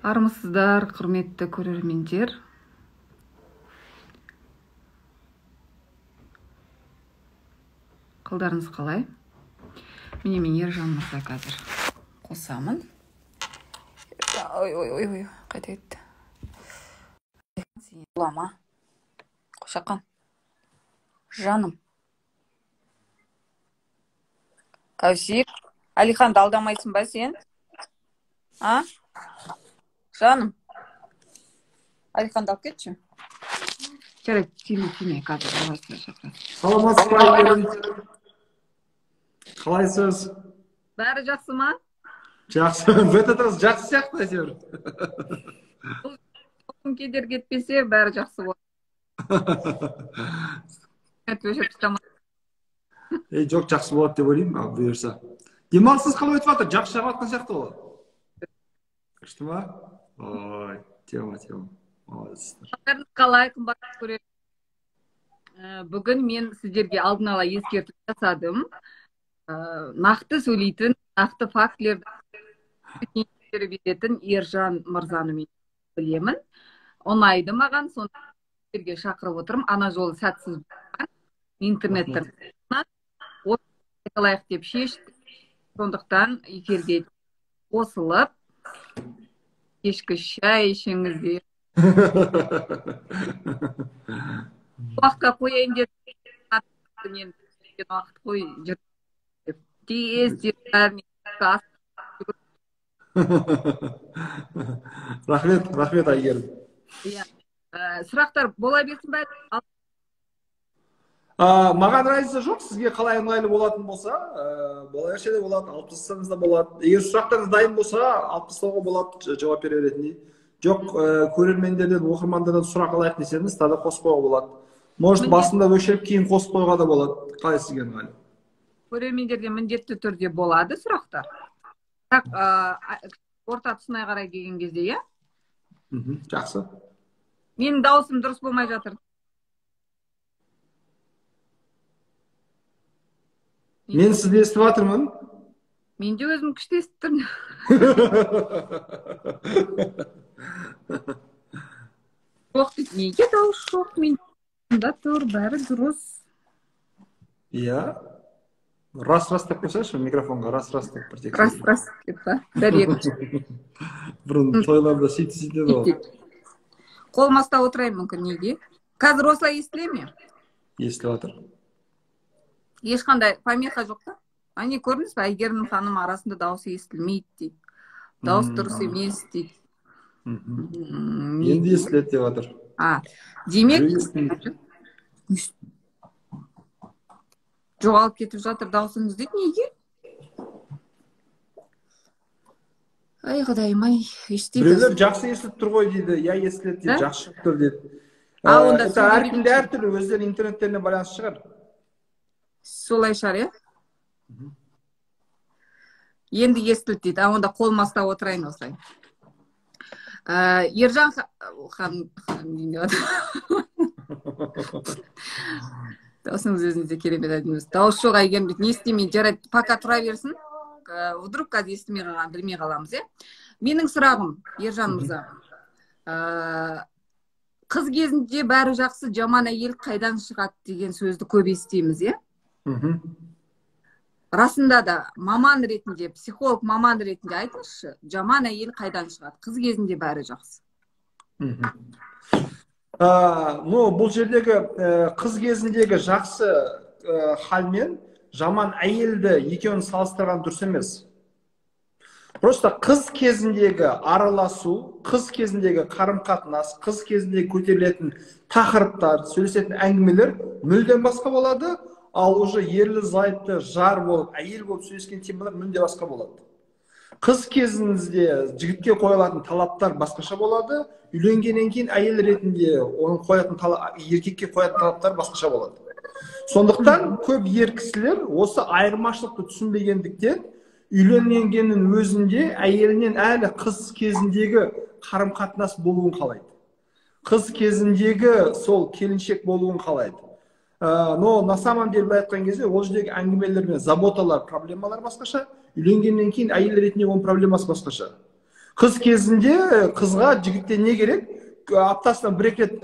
Армысыздар, құрметті көрермендер. Қалдарыңыз қалай? Міне, мен Ержан мырза қазір қосамын. Ой, ой, ой, ой, қайда кетті? Бола ма? Қошақан. Жаным. Кәусер, Әлиханды алдамайсың ба сен? А? Жаным. Әлиханды алып кетші. Жарайды, тиме, тиме, қазір олайсың шақырасың. Саламатсыз ба, Әйгерім? Қалайсыз? Бәрі жақсы ма? Жақсы. В этот раз жақсы сияқты әйтеуір. Бұл кедергі кетпесе, бәрі жақсы болады. Өшіріп тастама. Ей, жоқ, жақсы болады деп ойлаймын, ал бұйырса. Демалысыңыз қалай өтіп жатыр? Жақсы шығып жатқан сияқты ғой. Күшті ма? Ой, тема, тема. Молодецтер. Қалдарыңыз қалай, қымбатты көрермен? Бүгін мен сіздерге алдын ала ескерту жасадым. Нақты сөйлейтін, нақты фактілерді беретін Ержан мырзаны мен білемін. Ұнайды маған, соны сіздерге шақырып отырмын. Ана жолы сәтсіз болған. Интернеттен айталайық деп шештік. Сондықтан эфирге қосылып, кешкі шай ішіңіздер. Уақытқа қояйын деп, мен уақыт қой деп тез тез бәріне ас. Рахмет, рахмет, Әйгерім. Иә. Сұрақтар бола берсін бе? Маған разница жоқ, сізге қалай ыңғайлы болатын болса, бола берсе де болады, алып тастасаңыз да болады. Егер сұрақтарыңыз дайын болса, алып тастауға болады, жауап бере беретіндей. Жоқ, көрермендерден, оқырмандардан сұрақ алайық десеңіз, тағы қосып қоюға болады. Может, басында өшіріп, кейін қосып қоюға да болады. Қалай сізге ыңғайлы? Көрермендерден міндетті түрде болады сұрақтар. Бірақ, орта тұсына қарай келген кезде, иә? Жақсы. Менің дауысым дұрыс болмай жатыр. Мен сізді естіп жатырмын. Мен де өзім күшті естіп тұрмын. Жоқ дейді, неге дауыс жоқ? Мен да тұр, бәрі дұрыс. Иә. Рас, рас деп қойсайшы микрофонға, рас, рас деп бір тексерейін. Рас, рас деп па? Бір екі. Бұрын тойларда сөйтіп сөйтеді ғой. Қолыма ұстап отырайын мүмкін, неге? Қазір осылай естіле ме? Естіліп жатыр. Ешқандай помеха жоқ та? Әне көрдіңіз бе, Әйгерім ханым арасында дауысы естілмейді дейді. Дауыс дұрыс емес дейді. Енді естіледі деп жатыр. Демек, жоғалып кетіп жатыр дауысыңыз дейді, неге? Ай, құдайым, ай, естиді. Біреулер жақсы естіліп тұр ғой дейді, я естіледі дейді, жақсы шығып тұр дейді. Онда Это әркімде әртүрлі, өздерінің интернеттеріне байланысты шығар. Солай шығар, иә? Енді естілді дейді. Онда қолыма ұстап отырайын осылай. Ержан ханым дейін деп жатыр. Дауысыңыз өзіңізде керемет әдемі. Дауыс жоқ Әйгерім дейді. Не істеймін, жарайды, пока тұра берсін. Вдруг қазір естімей қалған, білмей қаламыз, иә? Менің сұрағым, Ержан мырза. Қыз кезінде бәрі жақсы, жаман әйел қайдан шығады деген сөзді көп естиміз, иә? Расында да маман ретінде, психолог маман ретінде айтыңызшы, жаман әйел қайдан шығады? Қыз кезінде бәрі жақсы. Бұл жердегі, қыз кезіндегі жақсы, халмен жаман әйелді екеуін салыстырған дұрыс емес. Просто қыз кезіндегі араласу, қыз кезіндегі қарым-қатынас, қыз кезіндегі көтерілетін тақырыптар, сөйлесетін әңгімелер мүлдем басқа болады. Ал уже ерлі зайыпты жар болып, әйел болып сөйлескен темалар мүлде басқа болады. Қыз кезіңізде жігітке қойылатын талаптар басқаша болады, үйленгеннен кейін әйел ретінде оның қоятын еркекке қоятын талаптар басқаша болады. Сондықтан көп ер кісілер осы айырмашылықты түсінбегендіктен үйленгеннің өзінде әйелінен әлі қыз кезіндегі қарым-қатынас болуын қалайды. Қыз кезіндегі сол келіншек болуын қалайды. Но на самом деле былай айтқан кезде ол жердегі әңгімелер мен заботалар, проблемалар басқаша, үйленгеннен кейін әйел ретінде оның проблемасы басқаша. Қыз кезінде қызға жігіттен не керек? Аптасына бір-екі рет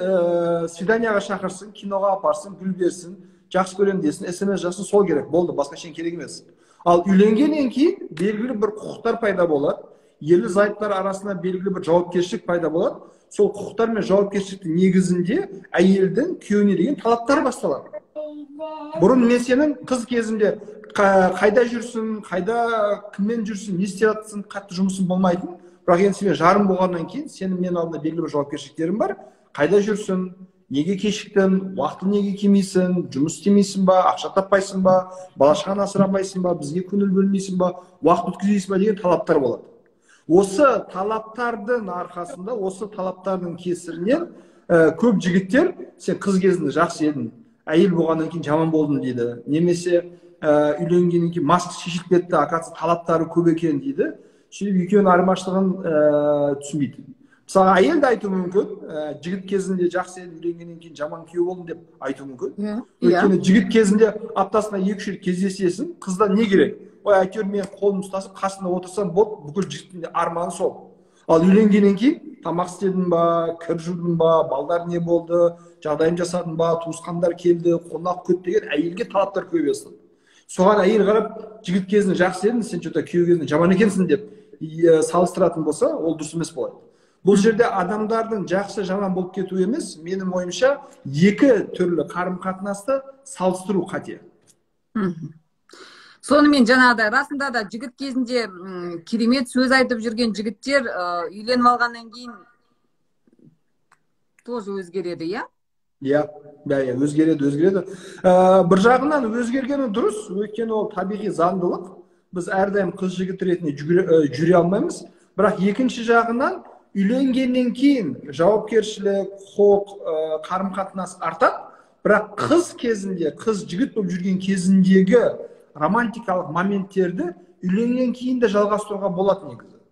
свиданияға шақырсын, киноға апарсын, гүл берсін, жақсы көремін десін, СМС жазсын, сол керек, болды, басқа ештеңе керек емес. Ал үйленгеннен кейін белгілі бір құқықтар пайда болады, ерлі зайыптылар арасында белгілі бір жауапкершілік пайда болады. Сол құқықтар мен жауапкершіліктің негізінде әйелдің күйеуіне деген талаптары басталады. Бұрын мен сенің қыз кезімде қайда жүрсің, қайда кіммен жүрсің, не істеп жатсың, қатты жұмысым болмайтын. Бірақ енді сенімен жарым болғаннан кейін сенің менің алдымда белгілі бір жауапкершіліктерің бар. Қайда жүрсің, неге кешіктің, уақытылы неге келмейсің, жұмыс істемейсің ба, ақша таппайсың ба, бала шағаны асырамайсың ба, бізге көңіл бөлмейсің ба, уақыт өткізбейсің ба деген талаптар болады. Осы талаптардың арқасында, осы талаптардың кесірінен көп жігіттер сен қыз кезінде жақсы едің, әйел болғаннан кейін жаман болдың дейді. Немесе үйленгеннен кейін маска шешіліп кетті, оказывается талаптары көп екен дейді. Сөйтіп екеуінің айырмашылығын түсінбейді. Мысалы, әйел де айтуы мүмкін, жігіт кезінде жақсы едім, үйленгеннен кейін жаман күйеу болдым деп айтуы мүмкін. Өйткені жігіт кезінде аптасына 2-3 рет кездесесің, қыздан не керек? Ой, әйтеуір мен қолым ұстасып қасында отырсам болды, бүкіл жігіттің арманы сол. Ал үйленгеннен кейін тамақ істедің ба, кір жудың ба, балдар не болды, жағдайын жасадың ба, туысқандар келді, қонақ күт деген әйелге талаптар көбейе бастады. Соған әйел қарап, жігіт кезінде жақсы едің, сен что-то күйеу кезінде жаман екенсің деп салыстыратын болса, ол дұрыс емес болады. Бұл жерде адамдардың жақсы жаман болып кетуі емес, менің ойымша, екі түрлі қарым-қатынасты салыстыру қате. Сонымен жаңағыдай расында да жігіт кезінде керемет сөз айтып жүрген жігіттер үйленіп алғаннан кейін тоже өзгереді, иә? Иә, иә, өзгереді, өзгереді. Бір жағынан өзгергені дұрыс, өйткені ол табиғи заңдылық. Біз әрдайым қыз жігіт ретінде жүре алмаймыз. Бірақ екінші жағынан үйленгеннен кейін жауапкершілік, құқық, қарым-қатынас артады. Бірақ қыз кезінде, қыз жігіт болып жүрген кезіндегі романтикалық моменттерді үйленгеннен кейін де жалғастыруға болады негізі.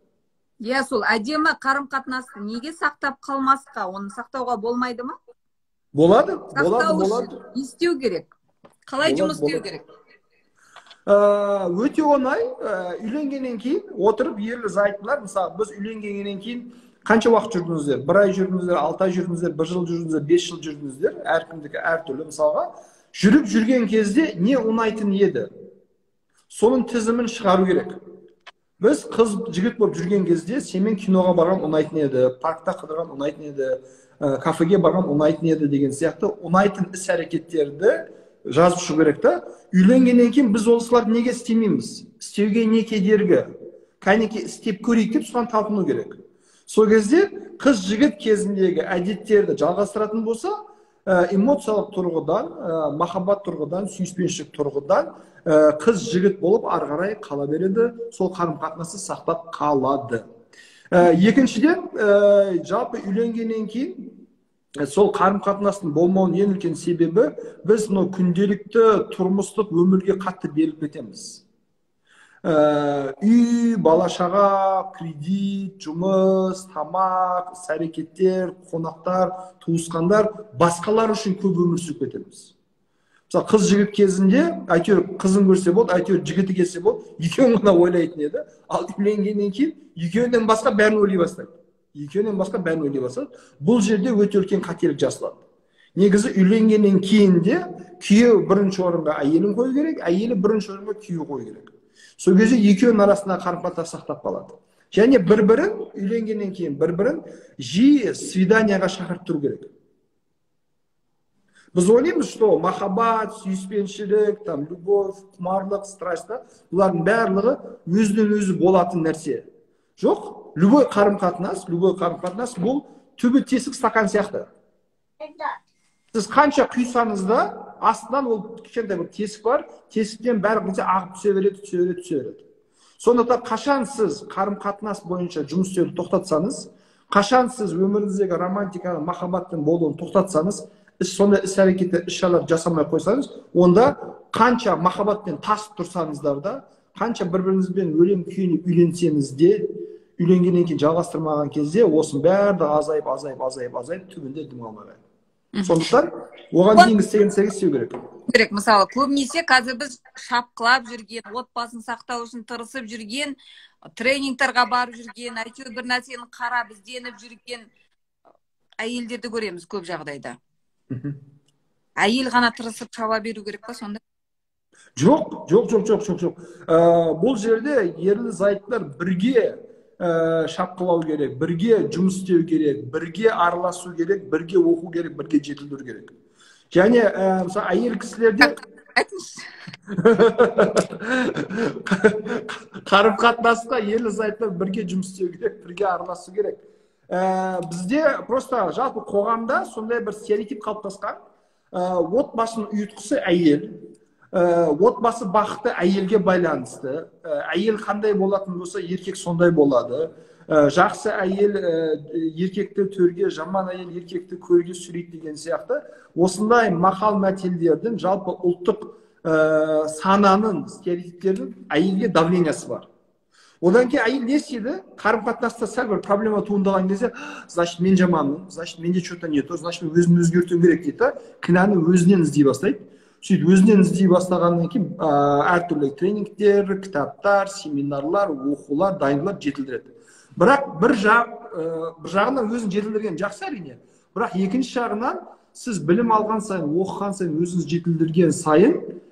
Иә, сол әдемі қарым-қатынасты неге сақтап қалмасқа? Оны сақтауға болмайды ма? Болады, болады, болады. Не істеу керек? Қалай жұмыс істеу керек? Өте оңай. Үйленгеннен кейін отырып ерлі зайыптылар, мысалы, біз үйленгеннен кейін қанша уақыт жүрдіңіздер? 1 ай жүрдіңіздер, 6 ай жүрдіңіздер, 1 жыл жүрдіңіздер, 5 жыл жүрдіңіздер, әркімдікі әртүрлі. Мысалға, жүріп жүрген кезде не ұнайтын еді? Соның тізімін шығару керек. Біз қыз жігіт болып жүрген кезде сенімен киноға барған ұнайтын еді, паркта қыдырған ұнайтын еді, кафеге барған ұнайтын еді деген сияқты ұнайтын іс әрекеттерді жазып шығу керек та. Үйленгеннен кейін біз осыларды неге істемейміз? Істеуге не кедергі? Кәнеки істеп көрейік деп соған талпыну керек. Сол кезде қыз жігіт кезіндегі әдеттерді жалғастыратын болса, эмоциялық тұрғыдан, махаббат тұрғыдан, сүйіспеншілік тұрғыдан қыз жігіт болып ары қарай қала береді, сол қарым-қатынасты сақтап қалады. Екіншіден, жалпы үйленгеннен кейін сол қарым-қатынастың болмауының ең үлкен себебі біз мынау күнделікті тұрмыстық өмірге қатты беріліп кетеміз. Үй, бала-шаға, кредит, жұмыс, тамақ, іс-әрекеттер, қонақтар, туысқандар, басқалар үшін көп өмір сүріп кетеміз. Мысалы, қыз жігіт кезінде әйтеуір қызын көрсе болды, әйтеуір жігіті келсе болды, екеуін ғана ойлайтын еді. Ал үйленгеннен кейін екеуінен басқа бәрін ойлай бастайды. Екеуінен басқа бәрін ойлай бастайды. Бұл жерде өте үлкен қателік жасалады. Негізі үйленгеннен кейін де күйеу бірінші орынға әйелін қою керек, әйелі бірінші орынға күйеу қою керек. Сол кезде екеуінің арасында қарым-қатынас сақтап қалады. Және бір-бірін үйленгеннен кейін бір-бірін жиі свиданияға шақырып тұру керек. Біз ойлаймыз, что махаббат, сүйіспеншілік, там, любовь, құмарлық, страсть, бұлардың барлығы өзінен өзі болатын нәрсе. Жоқ, любой қарым-қатынас, любой қарым-қатынас бұл түбі тесік стакан сияқты. Сіз қанша құйсаңыз да, астынан ол кішкентай бір тесік бар, тесіктен бәрі нәрсе ағып түсе береді, түсе береді, түсе береді. Сондықтан қашан сіз қарым-қатынас бойынша жұмыс істеуді тоқтатсаңыз, қашан сіз өміріңіздегі романтиканы, махаббаттың болуын тоқтатсаңыз, сондай іс-әрекеттер, іс-шаралар жасамай қойсаңыз, онда қанша махаббатпен тасып тұрсаңыздар да, қанша бір-біріңізбен өлем күйіне үйленсеңіз де, үйленгеннен кейін жалғастырмаған кезде осының бәрі азайып, азайып, азайып, азайып түбінде дым қалмай қалады. Сондықтан оған дейінгі істеген істерге істеу керек. Керек. Мысалы, көбінесе қазір біз шапқылап жүрген, отбасын сақтау үшін тырысып жүрген, тренингтарға барып жүрген, әйтеуір бір нәрсені қарап ізденіп жүрген әйелдерді көреміз көп жағдайда. Әйел ғана тырысып шаба беру керек па сонда? Жоқ, жоқ, жоқ, жоқ, жоқ, жоқ. Бұл жерде ерлі зайыптылар бірге шапқылау керек, бірге жұмыс істеу керек, бірге араласу керек, бірге оқу керек, бірге жетілдіру керек. Және мысалы, әйел кісілерде Айтыңызшы. Қарым қатынаста ерлі зайыптылар бірге жұмыс істеу керек, бірге араласу керек. Бізде просто жалпы қоғамда сондай бір стереотип қалыптасқан. Отбасының ұйытқысы әйел, отбасы бақыты әйелге байланысты. Әйел қандай болатын болса, еркек сондай болады. Жақсы әйел еркекті төрге, жаман әйел еркекті көрге сүйрейді деген сияқты. Осындай мақал мәтелдердің, жалпы ұлттық сананың, стереотиптердің әйелге давлениесі бар. Одан кейін әйел не істейді? Қарым қатынаста сәл бір проблема туындаған кезде, значит, мен жаманмын, значит, менде что-то не то, значит, мен өзімді өзгертуім керек дейді да, кінәні өзінен іздей бастайды. Сөйтіп өзінен іздей бастағаннан кейін әртүрлі тренингтер, кітаптар, семинарлар, оқулар, дайындалар, жетілдіреді. Бірақ бір жақ, бір жағынан өзін жетілдірген жақсы, әрине. Бірақ екінші жағынан сіз білім алған сайын, оқыған сайын, өзіңіз жетілдірген сайын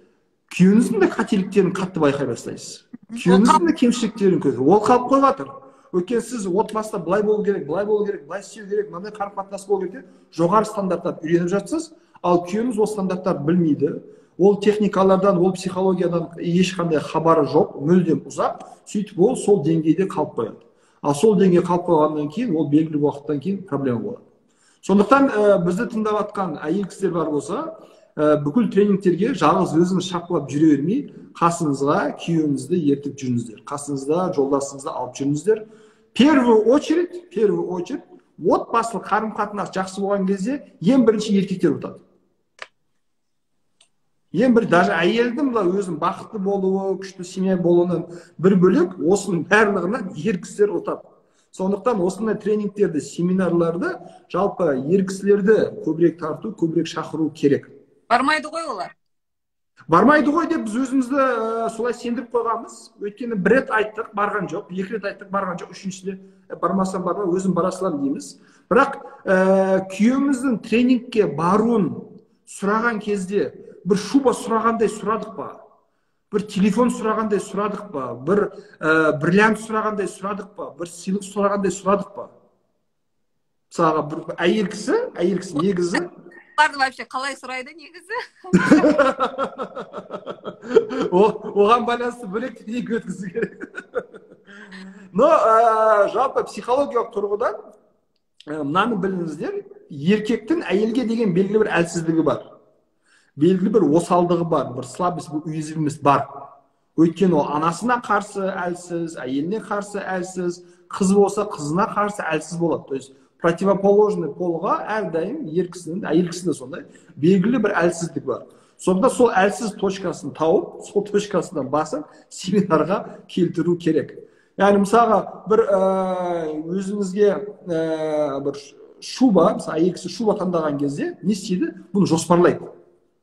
күйеуіңіздің де қателіктерін қатты байқай бастайсыз. Күйеуіңіздің де кемшіліктерін көресіз. Ол қалып қойып жатыр. Өйткені сіз отбасыда былай болу керек, былай болу керек, былай істеу керек, мынандай қарым қатынас болу керек деп жоғары стандарттарды үйреніп жатсыз, ал күйеуіңіз ол стандарттарды білмейді. Ол техникалардан, ол психологиядан ешқандай хабары жоқ, мүлдем ұзақ. Сөйтіп ол сол деңгейде қалып қояды. Ал сол деңгейде қалып қойғаннан кейін ол белгілі уақыттан кейін проблема болады. Сондықтан бізді тыңдап жатқан әйел кісілер бар болса, бүкіл тренингтерге жалғыз өзіңіз шапқылап жүре бермей, қасыңызға күйеуіңізді ертіп жүріңіздер. Қасыңызда жолдасыңызды алып жүріңіздер. Первую очередь, первую очередь, отбасылық қарым-қатынас жақсы болған кезде ең бірінші еркектер ұтады. Ең бір, даже әйелдің мына өзінің бақытты болуы, күшті семья болуынан бір бөлек, осының барлығынан ер кісілер ұтады. Сондықтан осындай тренингтерді, семинарларды жалпы ер кісілерді көбірек тарту, көбірек шақыру керек. Бармайды ғой олар. Бармайды ғой деп біз өзімізді солай сендіріп қойғанбыз. Өйткені бір рет айттық, барған жоқ, екі рет айттық, барған жоқ, үшіншісінде бармасам барма, өзім бара саламын дейміз. Бірақ күйеуіміздің тренингке баруын сұраған кезде бір шуба сұрағандай сұрадық па? Бір телефон сұрағандай сұрадық па? Бір бриллиант сұрағандай сұрадық па? Бір сыйлық сұрағандай сұрадық па? Мысалға, бір әйел кісі негізі Оларды вообще қалай сұрайды негізі? Оған байланысты бөлек тренинг өткізу керек. Но жалпы психологиялық тұрғыдан мынаны біліңіздер, еркектің әйелге деген белгілі бір әлсіздігі бар. Белгілі бір осалдығы бар, бір слабость, бір уязвимость бар. Өйткені ол анасына қарсы әлсіз, әйеліне қарсы әлсіз, қыз болса қызына қарсы әлсіз болады. То есть противоположный полға әрдайым ер кісінің, әйел кісінің де сондай белгілі бір әлсіздік бар. Сонда сол әлсіз точкасын тауып, сол точкасынан басып семинарға келтіру керек. Яғни мысалға бір өзіңізге бір шуба, мысалы әйел кісі шуба таңдаған кезде не істейді? Бұны жоспарлайды.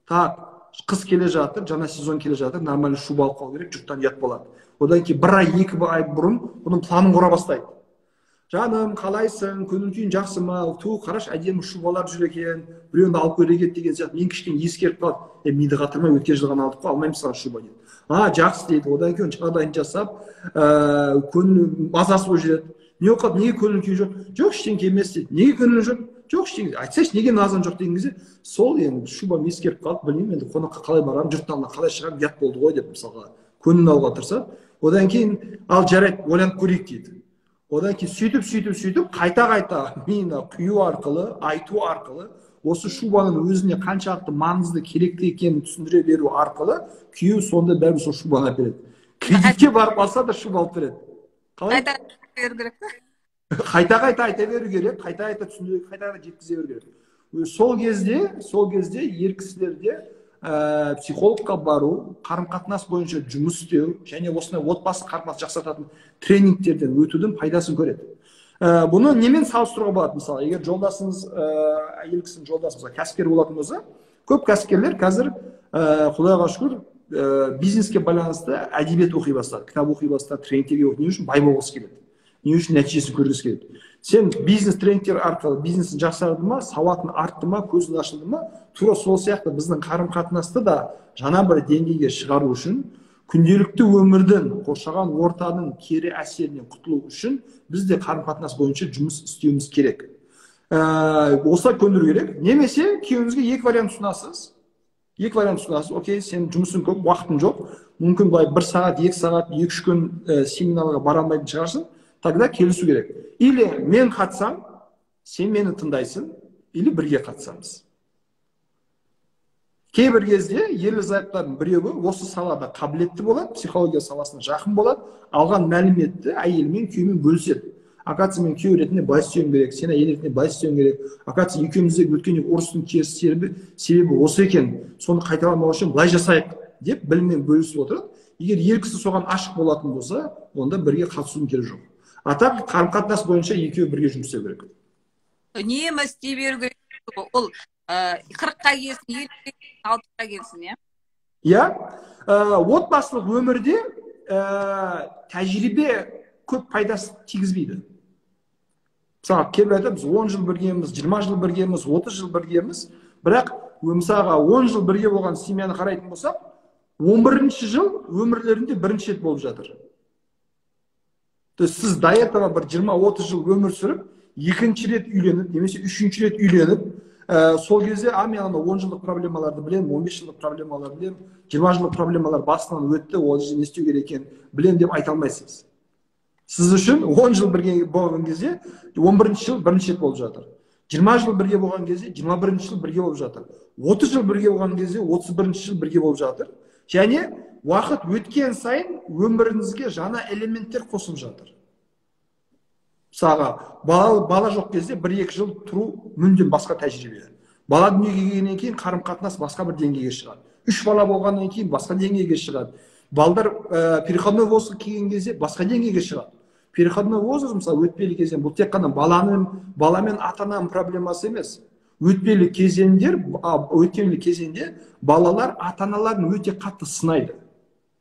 Так, қыс келе жатыр, жаңа сезон келе жатыр, нормальный шуба алып қалу керек, жұрттан ұят болады. Одан кейін бір ай, екі ай бұрын бұның планын құра бастайды. Жаным, қалайсың, көңіл күйің жақсы ма? Ту, қарашы, әдемі шубалар жүр екен, біреуін алып көрейік деген сияқты. Мен кішкене ескеріп қалады. Миды қатырмай, өткен жылы ғана алдық қой, алмаймын саған шуба дейді. А, жақсы дейді. Одан кейін жағдайын жасап, көңіл мазасы болып жүреді. Не болып қалды, неге көңіл күйің жоқ? Жоқ, ештеңе емес дейді. Неге көңілің жоқ? Жоқ, ештеңе. Айтсайшы, неге мазаң жоқ деген кезде, сол енді шубам ескеріп қалды, білмеймін енді қонаққа қалай барамын, жұрттың алдына қалай шығамын, ұят болды ғой деп мысалға көңілін алуға тырысады. Одан кейін ал жарайды, ойланып көрейік дейді. Одан кейін сөйтіп, сөйтіп, сөйтіп қайта-қайта миына құю арқылы, айту арқылы, осы шубаның өзіне қаншалықты маңызды, керекті екенін түсіндіре беру арқылы күйеу сонда бәрібір сол шубаны әпереді. Кредитке барып алса да шуба алып береді. Қалай? Қайта беру керек пе? Қайта-қайта айта беру керек, қайта-қайта түсіндіре, қайта-қайта жеткізе беру керек. Сол кезде ер кісілерде психологқа бару, қарым-қатынас бойынша жұмыс істеу және осындай отбасы қарым-қатынас жақсартатын тренингтерден өтудің пайдасын көреді. Бұны немен салыстыруға болады? Мысалы, егер жолдасыңыз, әйел кісінің жолдасы, мысалы, кәсіпкер болатын болса, көп кәсіпкерлер қазір, құдайға шүкір, бизнеске байланысты әдебиет оқи бастады, кітап оқи бастады, тренингтерге оқи. Не үшін? Бай болғысы келеді. Не үшін? Нәтижесін көргісі келеді. Сен бизнес тренингтер арқылы бизнесін жақсарды ма, сауатын артты ма, көзін ашылды ма, тура сол сияқты біздің қарым-қатынасты да жаңа бір деңгейге шығару үшін, күнделікті өмірдің, қоршаған ортаның кері әсерінен құтылу үшін біз де қарым-қатынас бойынша жұмыс істеуіміз керек. Осылай көндіру керек. Немесе күйеуіңізге екі вариант ұсынасыз. Екі вариант ұсынасыз. Окей, сен жұмысың көп, уақытың жоқ. Мүмкін былай 1 сағат, 2 сағат, 2-3 күн семинарға бара алмайтын шығарсың. Тогда келісу керек. Или мен қатсам, сен мені тыңдайсың, или бірге қатысамыз. Кейбір кезде ерлі зайыптылардың біреуі осы салада қабілетті болады, психология саласына жақын болады, алған мәліметті әйелімен, күйеуімен бөліседі. Оказывается, мен күйеу ретінде былай істеуім керек, сен әйел ретінде былай істеуің керек. Оказывается, екеуміздегі өткен ұрыстың керісі себебі осы екен, соны қайталамау үшін былай жасайық деп біліммен бөлісіп отырады. Егер ер кісі соған ашық болатын болса, онда бірге қатысудың керегі жоқ. А так қарым-қатынас бойынша екеуі бірге жұмыс істеу керек. Үнемі істей беру керек. Ол 40-қа келсін, 50-ге келсін, 60-қа келсін, иә? Иә. Отбасылық өмірде тәжірибе көп пайдасы тигізбейді. Мысалы, кейбір айтады, біз 10 жыл біргеміз, 20 жыл біргеміз, 30 жыл біргеміз. Бірақ, мысалға, 10 жыл бірге болған семьяны қарайтын болсақ, 11-ші жыл өмірлерінде бірінші рет болып жатыр. То есть сіз до этого бір 20-30 жыл өмір сүріп, екінші рет үйленіп, немесе үшінші рет үйленіп, сол кезде, мен ана 10 жылдық проблемаларды білемін, 15 жылдық проблемаларды білемін, 20 жылдық проблемалар басынан өтті, ол жерде не істеу керек екенін білемін деп айта алмайсыз. Сіз үшін 10 жыл бірге болған кезде 11-ші жыл бірінші рет болып жатыр. 20 жыл бірге болған кезде 21-ші жыл бірге болып жатыр. 30 жыл бірге болған кезде 31-ші жыл бірге болып жатыр. Және уақыт өткен сайын өміріңізге жаңа элементтер қосылып жатыр. Мысалға, бала жоқ кезде 1-2 жыл тұру мүлдем басқа тәжірибе. Бала дүниеге келгеннен кейін қарым-қатынас басқа бір деңгейге шығады. 3 бала болғаннан кейін басқа деңгейге шығады. Балдар переходной возраст келген кезде басқа деңгейге шығады. Переходной возраст, мысалы, өтпелі кезең, бұл тек қана бала мен ата-ананың проблемасы емес. Өтпелі кезеңде балалар ата-аналарын өте қатты сынайды,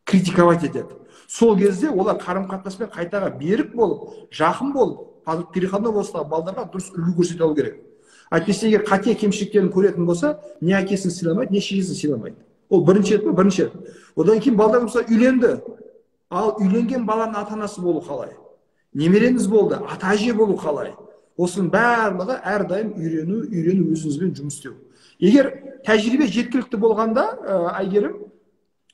критиковать етеді. Сол кезде олар қарым-қатынаспен қайтаға берік болып, жақын болып, переходной возрасттағы балдарға дұрыс үлгі көрсете алу керек. Әйтпесе егер қате кемшіліктерін көретін болса, не әкесін сыйламайды, не шешесін сыйламайды. Ол бірінші рет пе? Бірінші рет. Одан кейін балдар мысалы үйленді. Ал үйленген баланың ата-анасы болу қалай? Немереңіз болды, ата-әже болу қалай? Осының барлығы әрдайым үйрену, үйрену, өзіңізбен жұмыс істеу. Егер тәжірибе жеткілікті болғанда, Әйгерім,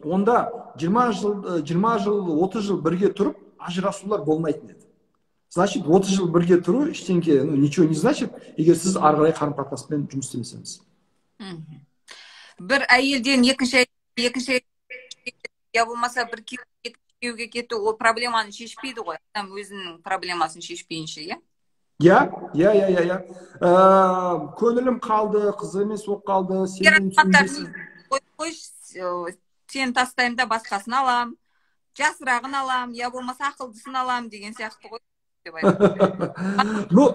онда 20 жыл, 20 жыл, 30 жыл бірге тұрып, ажырасулар болмайтын еді. Значит, 30 жыл бірге тұру ештеңе, ну, ничего не значит, егер сіз ары қарай қарым-қатынаспен жұмыс істемесеңіз. Бір әйелден екінші әйел, я болмаса бір күйеуге кету, ол проблеманы шешпейді ғой. Адам өзінің проблемасын шешпейінше, иә? Иә, иә, иә, иә, иә. Көңілім қалды, қызық емес болып қалды, сен түсінбейсің. Қойшы, сені тастаймын да басқасын алам, жасырағын алам, я болмаса ақылдысын алам деген сияқты ғой деп айтады. Ну,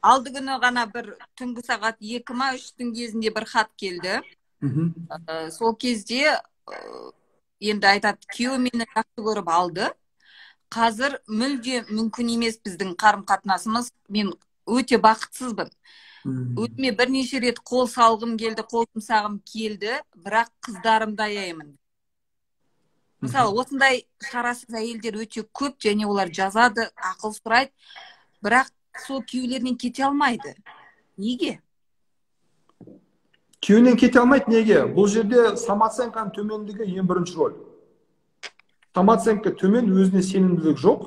алды күні ғана бір түнгі сағат 2 ма 3-тің кезінде бір хат келді. Сол кезде енді айтады, күйеуім мені жақсы көріп алды. Қазір мүлде мүмкін емес біздің қарым-қатынасымыз. Мен өте бақытсызбын. Өзіме бірнеше рет қол салғым келді, қол жұмсағым келді, бірақ қыздарымды аяймын. Мысалы, осындай шарасыз әйелдер өте көп, және олар жазады, ақыл сұрайды, бірақ сол күйеулерінен кете алмайды. Неге? Күйеуінен кете алмайды неге? Бұл жерде самооценканың төмендігі ең бірінші роль. Самооценка төмен, өзіне сенімділік жоқ.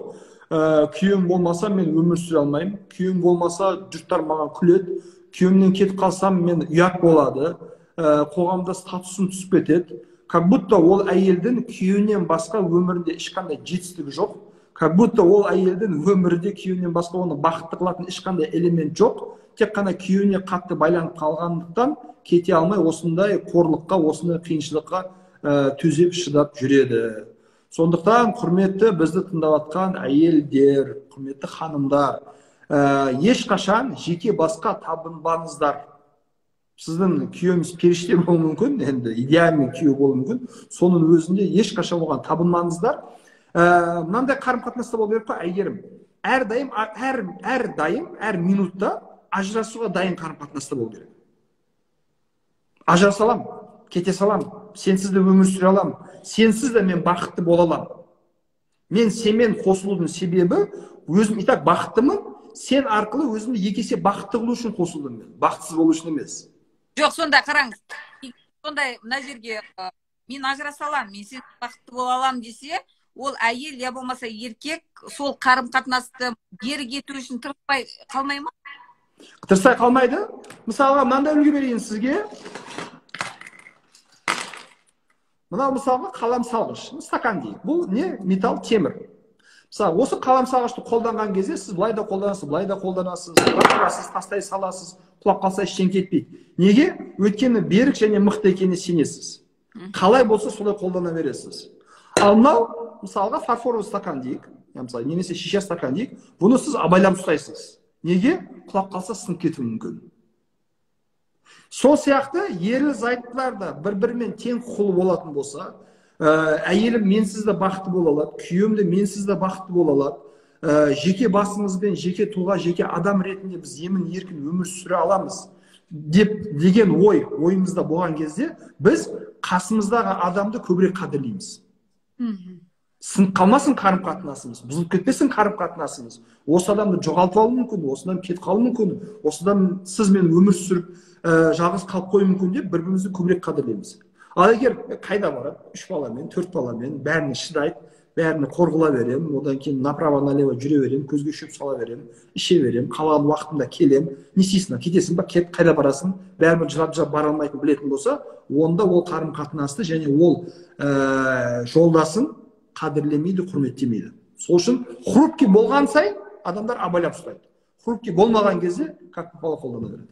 Күйеуім болмаса мен өмір сүре алмаймын. Күйеуім болмаса жұрттар маған күледі. Күйеуімнен кетіп қалсам мен ұят болады. Қоғамда статусым түсіп кетеді. Как будто ол әйелдің күйеуінен басқа өмірінде ешқандай жетістігі жоқ. Как будто ол әйелдің өмірінде күйеуінен басқа оны бақытты қылатын ешқандай элемент жоқ. Тек қана күйеуіне қатты байланып қалғандықтан кете алмай осындай қорлыққа, осындай қиыншылыққа төзеп шыдап жүреді. Сондықтан құрметті бізді тыңдап жатқан әйелдер, құрметті ханымдар, Ешқашан жеке басқа табынбаңыздар. Сіздің күйеуіңіз періште болуы мүмкін, енді идеальный күйеу болуы мүмкін, соның өзінде ешқашан оған табынмаңыздар. Мынандай қарым-қатынаста болу керек қой, Әйгерім. Әрдайым, әрдайым, әр минутта ажырасуға дайын қарым-қатынаста болу керек. Ажыраса аламын, кете саламын, сенсіз де өмір сүре аламын, сенсіз де мен бақытты бола аламын. Мен сенімен қосылудың себебі, өзім и так бақыттымын, сен арқылы өзімді екі есе бақытты қылу үшін қосылдым мен, бақытсыз болу үшін емес. Жоқ, сонда қараңыз, сондай мына жерге мен ажыраса аламын, мен сен бақытты бола аламын десе, ол әйел я болмаса еркек сол қарым-қатынасты берік ету үшін тырыспай қалмай ма? Тырыспай қалмайды. Мысалға, мынандай үлгі берейін сізге. Мынау мысалға қалам салғыш, стакан дейік. Бұл не? Металл, темір. Мысалы, осы қалам салғышты қолданған кезде сіз былай да қолданасыз, былай да қолданасыз, лақтырасыз, тастай саласыз, құлап қалса ештеңе кетпейді. Неге? Өйткені берік және мықты екеніне сенесіз. Қалай болса солай қолдана бересіз. Ал мынау мысалға фарфоровый стакан дейік, мысалы, немесе шиша стакан дейік, бұны сіз абайлап ұстайсыз. Неге? Құлап қалса сынып кетуі мүмкін. Сол сияқты ерлі зайыптылар да бір-бірімен тең құқылы болатын болса, әйелім менсіз де бақытты бола алады, күйеуім де менсіз де бақытты бола алады, жеке басымызбен, жеке тұлға, жеке адам ретінде біз емін еркін өмір сүре аламыз деп деген ой ойымызда болған кезде біз қасымыздағы адамды көбірек қадірлейміз. Сынып қалмасын қарым-қатынасымыз, бұзылып кетпесін қарым-қатынасымыз. Осы адамды жоғалтып алуы мүмкін, осыдан кетіп қалуы мүмкін, осыдан сіз мен өмір сүріп, жалғыз қалып қоюы мүмкін деп бір-бірімізді көбірек қадірлейміз. Ал егер қайда барады, 3 баламен, 4 баламен, бәріне шыдайды, бәріне қор қыла беремін, одан кейін направо налево жүре беремін, көзге шөп сала беремін, іше беремін, қалаған уақытында келемін, не істейсің, кетесің ба, кет, қайда барасың, бәрібір жылап-жылап бара алмайтын білетін болса, онда ол қарым-қатынасты және ол жолдасын қадірлемейді, құрметтемейді. Сол үшін хрупкий болған сайын адамдар абайлап ұстайды. Хрупкий болмаған кезде как попало қолдана береді.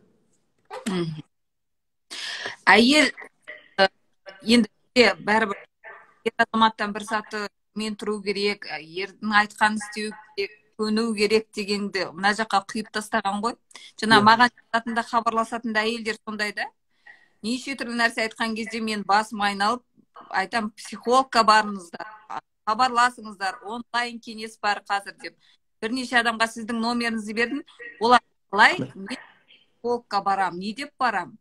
Әйел енді бәрібір ер азаматтан бір саты мен тұру керек, ердің айтқанын істеу керек, көну керек дегенді мына жаққа құйып тастаған ғой. Жаңа маған жазатын да, хабарласатын да әйелдер сондай да. Неше түрлі нәрсе айтқан кезде мен басым айналып айтам, психологқа барыңыздар, хабарласыңыздар, онлайн кеңес бар қазір деп. Бірнеше адамға сіздің номеріңізді бердім. Олар қалай, мен психологқа барам, не деп барам?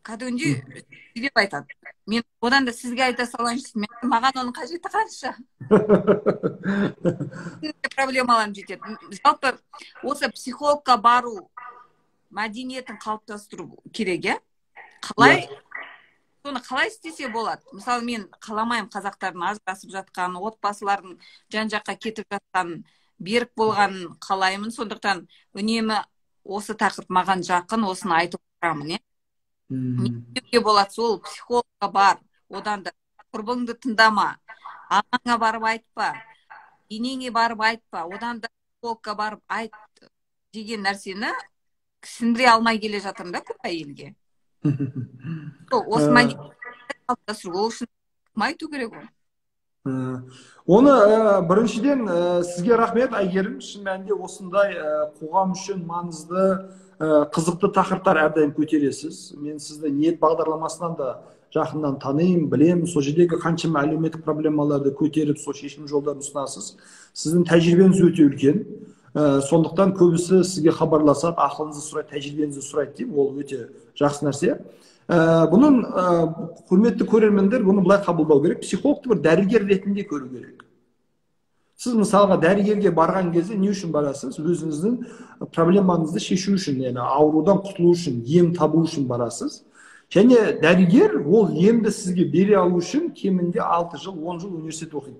Кәдімгідей деп айтады. Мен одан да сізге айта салайыншы, маған оның қажеті қанша? Проблемаларым жетеді. Жалпы осы психологқа бару мәдениетін қалыптастыру керек, иә? Қалай? Соны қалай істесе болады? Мысалы, мен қаламаймын қазақтардың ажырасып жатқанын, отбасылардың жан-жаққа кетіп жатқанын, берік болғанын қалаймын. Сондықтан үнемі осы тақырып маған жақын, осыны айтып отырамын, иә? Не істеуге болады? Сол психологқа бар, одан да құрбыңды тыңдама, ағаңа барып айтпа, енеңе барып айтпа, одан да психологқа барып айт деген нәрсені сіңдіре алмай келе жатырмын да көп әйелге. Осы мәдениетті қалыптастыру, ол үшін кім айту керек оны? Оны біріншіден сізге рахмет, Әйгерім, шын мәнінде осындай қоғам үшін маңызды, қызықты тақырыптар әрдайым көтересіз. Мен сізді ниет бағдарламасынан да жақыннан танимын, білемін. Сол жердегі қаншама әлеуметтік проблемаларды көтеріп, сол шешім жолдарын ұсынасыз. Сіздің тәжірибеңіз өте үлкен. Сондықтан көбісі сізге хабарласады, ақылыңызды сұрайды, тәжірибеңізді сұрайды деймін. Ол өте жақсы нәрсе. Бұның құрметті көрермендер, бұны былай қабылдау керек. Психологты бір дәрігер ретінде көру керек. Сіз мысалға дәрігерге барған кезде не үшін барасыз? Өзіңіздің проблемаңызды шешу үшін, яғни аурудан құтылу үшін, ем табу үшін барасыз. Және дәрігер ол емді сізге бере алу үшін кемінде 6 жыл, 10 жыл университет оқиды.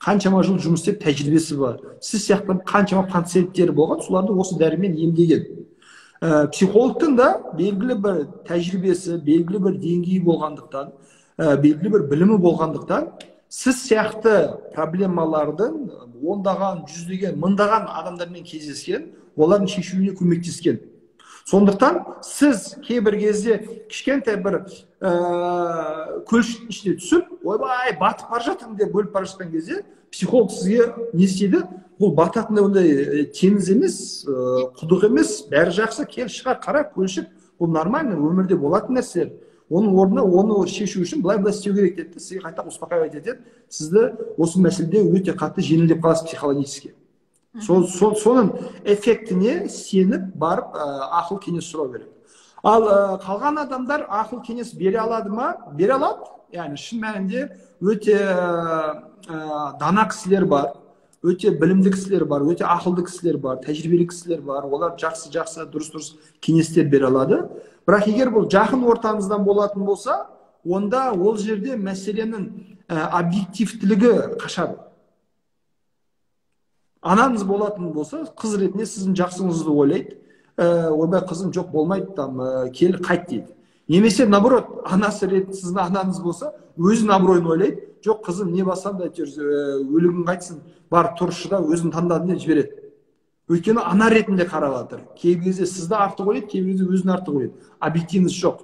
Қаншама жыл жұмыс істеп тәжірибесі бар. Сіз сияқты қаншама пациенттері болған, соларды осы дәрімен емдеген. Психологтың да белгілі бір тәжірибесі, белгілі бір деңгейі болғандықтан, белгілі бір білімі болғандықтан, сіз сияқты проблемалардың ондаған, жүздеген, мыңдаған адамдармен кездескен, олардың шешуіне көмектескен. Сондықтан сіз кейбір кезде кішкентай бір көлшіктің ішіне түсіп, ойбай, батып бара жатырмын деп бөліп бара жатқан кезде психолог сізге не істейді? Бұл бататындай ондай теңіз емес, құдық емес, бәрі жақсы, кел шығар, қара, көншік, бұл нормально, өмірде болатын нәрселер. Оның орнына оны шешу үшін былай-былай істеу керек деді, сізге қайта успокаивать етеді, сізді осы мәселеде өте қатты жеңілдеп қаласыз психологически. Соның эффектіне сеніп барып ақыл кеңес сұрау керек. Ал қалған адамдар ақыл кеңес бере алады ма? Бере алады. Яғни шын мәнінде өте дана кісілер бар, өте білімді кісілер бар, өте ақылды кісілер бар, тәжірибелі кісілер бар. Олар жақсы-жақсы, дұрыс-дұрыс кеңестер бере алады. Бірақ егер бұл жақын ортаңыздан болатын болса, онда ол жерде мәселенің объективтілігі қашады. Анаңыз болатын болса, қыз ретінде сіздің жақсыңызды ойлайды. Ойбай, қызым, жоқ, болмайды, там, кел, қайт дейді. Немесе наоборот, анасы ретінде сіздің анаңыз болса, өзінің абыройын ойлайды. Жоқ, қызым, не бассам да әйтеуір өлігің қайтсын, бар тұр, шыда, өзің таңдадың деп жібереді. Өйткені ана ретінде қарап жатыр. Кейбір кезде сізді артық ойлайды, кейбір кезде өзін артық ойлайды. Объективность жоқ.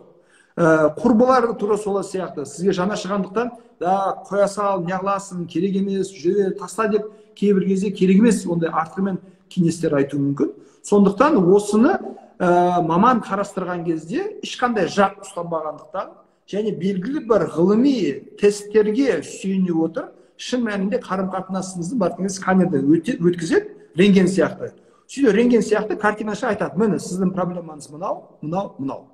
Құрбылар да тура солай сияқты. Сізге жаны ашығандықтан, да, қоя сал, не қыласың, керек емес, жүре бер, таста деп кейбір кезде керек емес ондай артығымен кеңестер айтуы мүмкін. Сондықтан осыны маман қарастырған кезде ешқандай жақ ұстанбағандықтан және белгілі бір ғылыми тесттерге сүйене отырып, шын мәнінде қарым-қатынасыңызды барып сканерден өткізеді, рентген сияқты. Сөйтіп рентген сияқты картинаша айтады: міне, сіздің проблемаңыз мынау, мынау, мынау.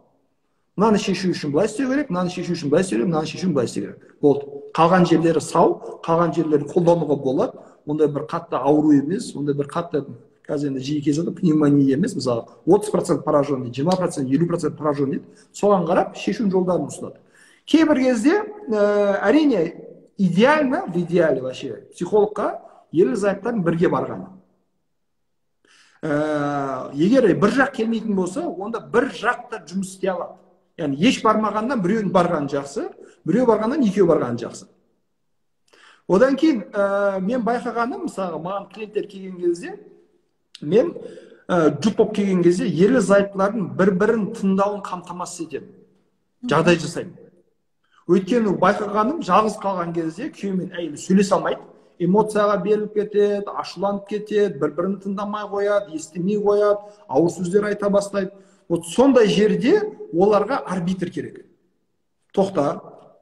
Мынаны шешу үшін былай істеу керек, мынаны шешу үшін былай істеу керек, мынаны шешу үшін былай істеу керек. Болды. Қалған жерлері сау, қалған жерлерін қолдануға болады. Ондай бір қатты ауру емес, ондай бір қатты, қазір енді жиі кездеседі, пневмония емес, мысалы, 30% поражен дейді, 20%, 50% поражен дейді. Соған қарап шешу жолдарын ұсынады. Кейбір кезде, әрине, идеально, в идеале вообще, психологқа ерлі зайыптардың бірге барғаны. Егер бір жақ келмейтін болса, онда бір жақ та жұмыс істей алады. Яғни еш бармағаннан біреудің барғаны жақсы, біреу барғаннан екеу барғаны жақсы. Одан кейін мен байқағаным, мысалға, маған клиенттер келген кезде, мен жұп болып келген кезде ерлі зайыптылардың бір-бірін тыңдауын қамтамасыз етемін, жағдай жасаймын. Өйткені байқағаным, жалғыз қалған кезде күйеу мен әйелі сөйлесе алмайды, эмоцияға беріліп кетеді, ашуланып кетеді, бір-бірін тыңдамай қояды, естімей қояды, ауыр сөздер айта бастайды. Вот сондай жерде оларға арбитр керек. Тоқта,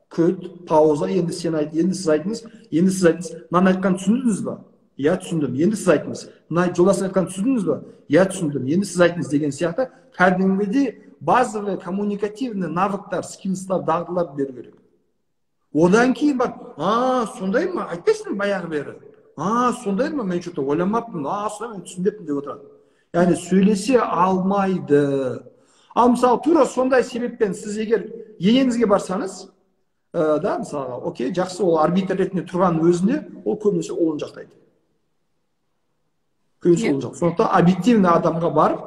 күт, пауза, енді сен айт, енді сіз айтыңыз, енді сіз айтыңыз. Мынаны айтқанын түсіндіңіз ба? Иә, түсіндім. Енді сіз айтыңыз. Мына жолдасың айтқанын түсіндіңіз ба? Иә, түсіндім. Енді сіз айтыңыз деген сияқты кәдімгідей базовый коммуникативный навыктар, скиллстар, дағдылар беру керек. Одан кейін бар, а, сондай ма, айтпайсың баяғы бері. А, сондай ма, мен что-то ойламаппын, а, сондай, мен түсінбеппін деп отырады. Яғни сөйлесе алмайды. Ал мысалы, тура сондай себеппен сіз егер енеңізге барсаңыз, да, мысалға, окей, жақсы, ол арбитр ретінде тұрғанның өзінде ол көбінесе ұлын жақтайды. Көбінесе ұлын жақтайды. Сондықтан объективный адамға барып,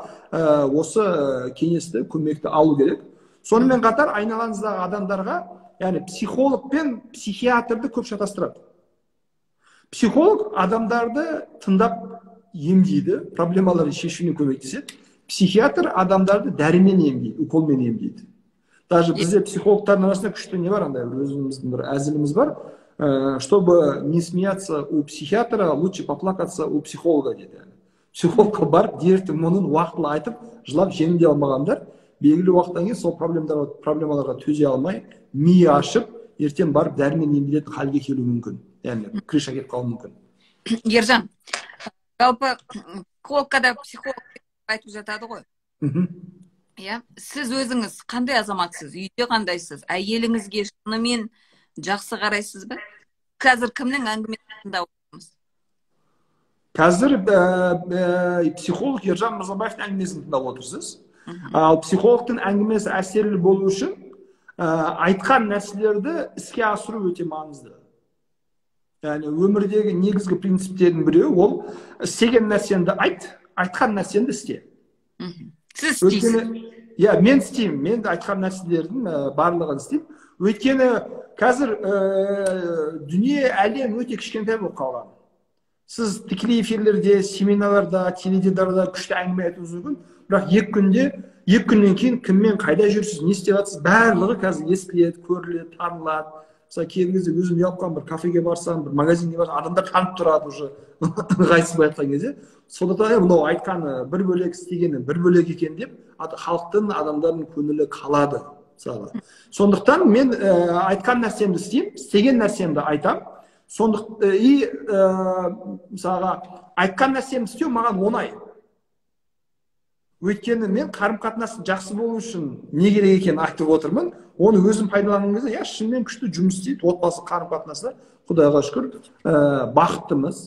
осы кеңесті, көмекті алу керек. Сонымен қатар айналаңыздағы адамдарға, яғни психолог пен психиатрды көп шатастырады. Психолог адамдарды тыңдап емдейді, проблемаларын шешуіне көмектеседі. Психиатр адамдарды дәрімен емдейді, уколмен емдейді. Даже бізде психологтардың арасында күшті не бар, андай бір өзіміздің бір әзіліміз бар. Чтобы не смеяться у психиатра, лучше поплакаться у психолога дейді. Психологқа барып, дертін, мұңын уақытылы айтып, жылап жеңілдей алмағандар, белгілі уақыттан кейін сол проблемаларға төзе алмай, миы ашып, ертең барып дәрімен емделетін халге келуі мүмкін. Яғни крыша кетіп қалуы мүмкін. Ержан, жалпы психологқа да психолог айтып жатады ғой. Иә, сіз өзіңіз қандай азаматсыз, үйде қандайсыз, әйеліңізге шынымен жақсы қарайсыз ба? Қазір кімнің әңгімесін тыңдап отырмыз? Қазір психолог Ержан Мырзабаевтың әңгімесін тыңдап отырсыз. Ал психологтың әңгімесі әсерлі болу үшін айтқан нәрселерді іске асыру өте маңызды. Яғни өмірдегі негізгі принциптердің біреуі ол істеген нәрсеңді айт, айтқан нәрсеңді істе. Сіз істейсіз. Иә, мен істеймін. Мен де айтқан нәрселердің барлығын істеймін. Өйткені қазір дүние, әлем өте кішкентай болып қалған. Сіз тікелей эфирлерде, семинарларда, теледидарда күшті әңгіме айтуыңыз мүмкін, бірақ екі күннен кейін кіммен қайда жүрсіз, не істеп жатсыз, барлығы қазір естіледі, көріледі, танылады. Мысалы, кейбір кезде өзім ұялып қаламын, бір кафеге барсам, бір магазинге барсам, адамдар танып тұрады уже, ыңғайсыз былай айтқан кезде. Сондықтан мынау айтқаны бір бөлек, істегені бір бөлек екен деп халықтың, адамдардың көңілі қалады мысалға. Сондықтан мен айтқан нәрсемді істеймін, істеген нәрсемді айтамын. И мысалға, айтқан нәрсемді істеу маған оңай. Өйткені мен қарым қатынас жақсы болу үшін не керек екенін айтып отырмын. Оны өзім пайдаланған кезде, иә, шынымен күшті жұмыс істейді. Отбасы қарым қатынасы, Құдайға шүкір, бақыттымыз,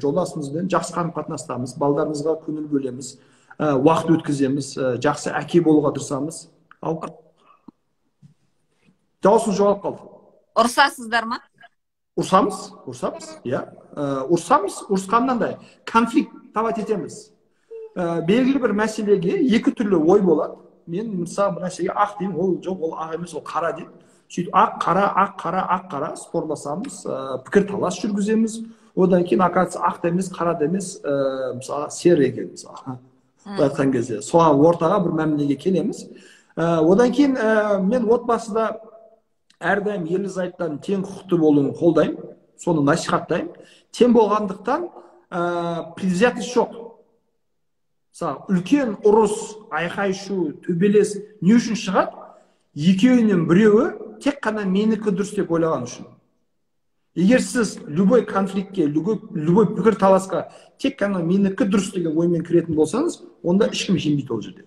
жолдасымызбен жақсы қарым қатынастамыз, балдарымызға көңіл бөлеміз, уақыт өткіземіз, жақсы әке болуға тырысамыз. Ал дауысыңыз жоғалып қалды. Ұрсасыздар ма? Ұрсамыз, ұрсамыз, иә. Ұрсамыз, ұрысқаннан да конфликтовать етеміз. Белгілі бір мәселеге екі түрлі ой болады. Мен, мысалы, бір нәрсеге ақ деймін, ол жоқ, ол ақ емес, ол қара дейді. Сөйтіп ақ, қара, ақ, қара, ақ, қара спорласамыз, пікір талас жүргіземіз. Одан кейін, оказывается, ақ та емес, қара да емес, мысалға, серый екен, мысалға. Былай айтқан кезде, соған ортаға бір мәмілеге келеміз. Одан кейін мен отбасыда әрдайым ерлі зайыптардың тең құқықты болуын қолдаймын, соны насихаттаймын. Тең болғандықтан предвзятость жоқ. Мысалы, үлкен ұрыс, айқай шу, төбелес не үшін шығады? Екеуінен біреуі тек қана менікі дұрыс деп ойлаған үшін. Егер сіз любой конфликтке, любой пікір таласқа тек қана менікі дұрыс деген оймен кіретін болсаңыз, онда ешкім жеңбейді ол жерде.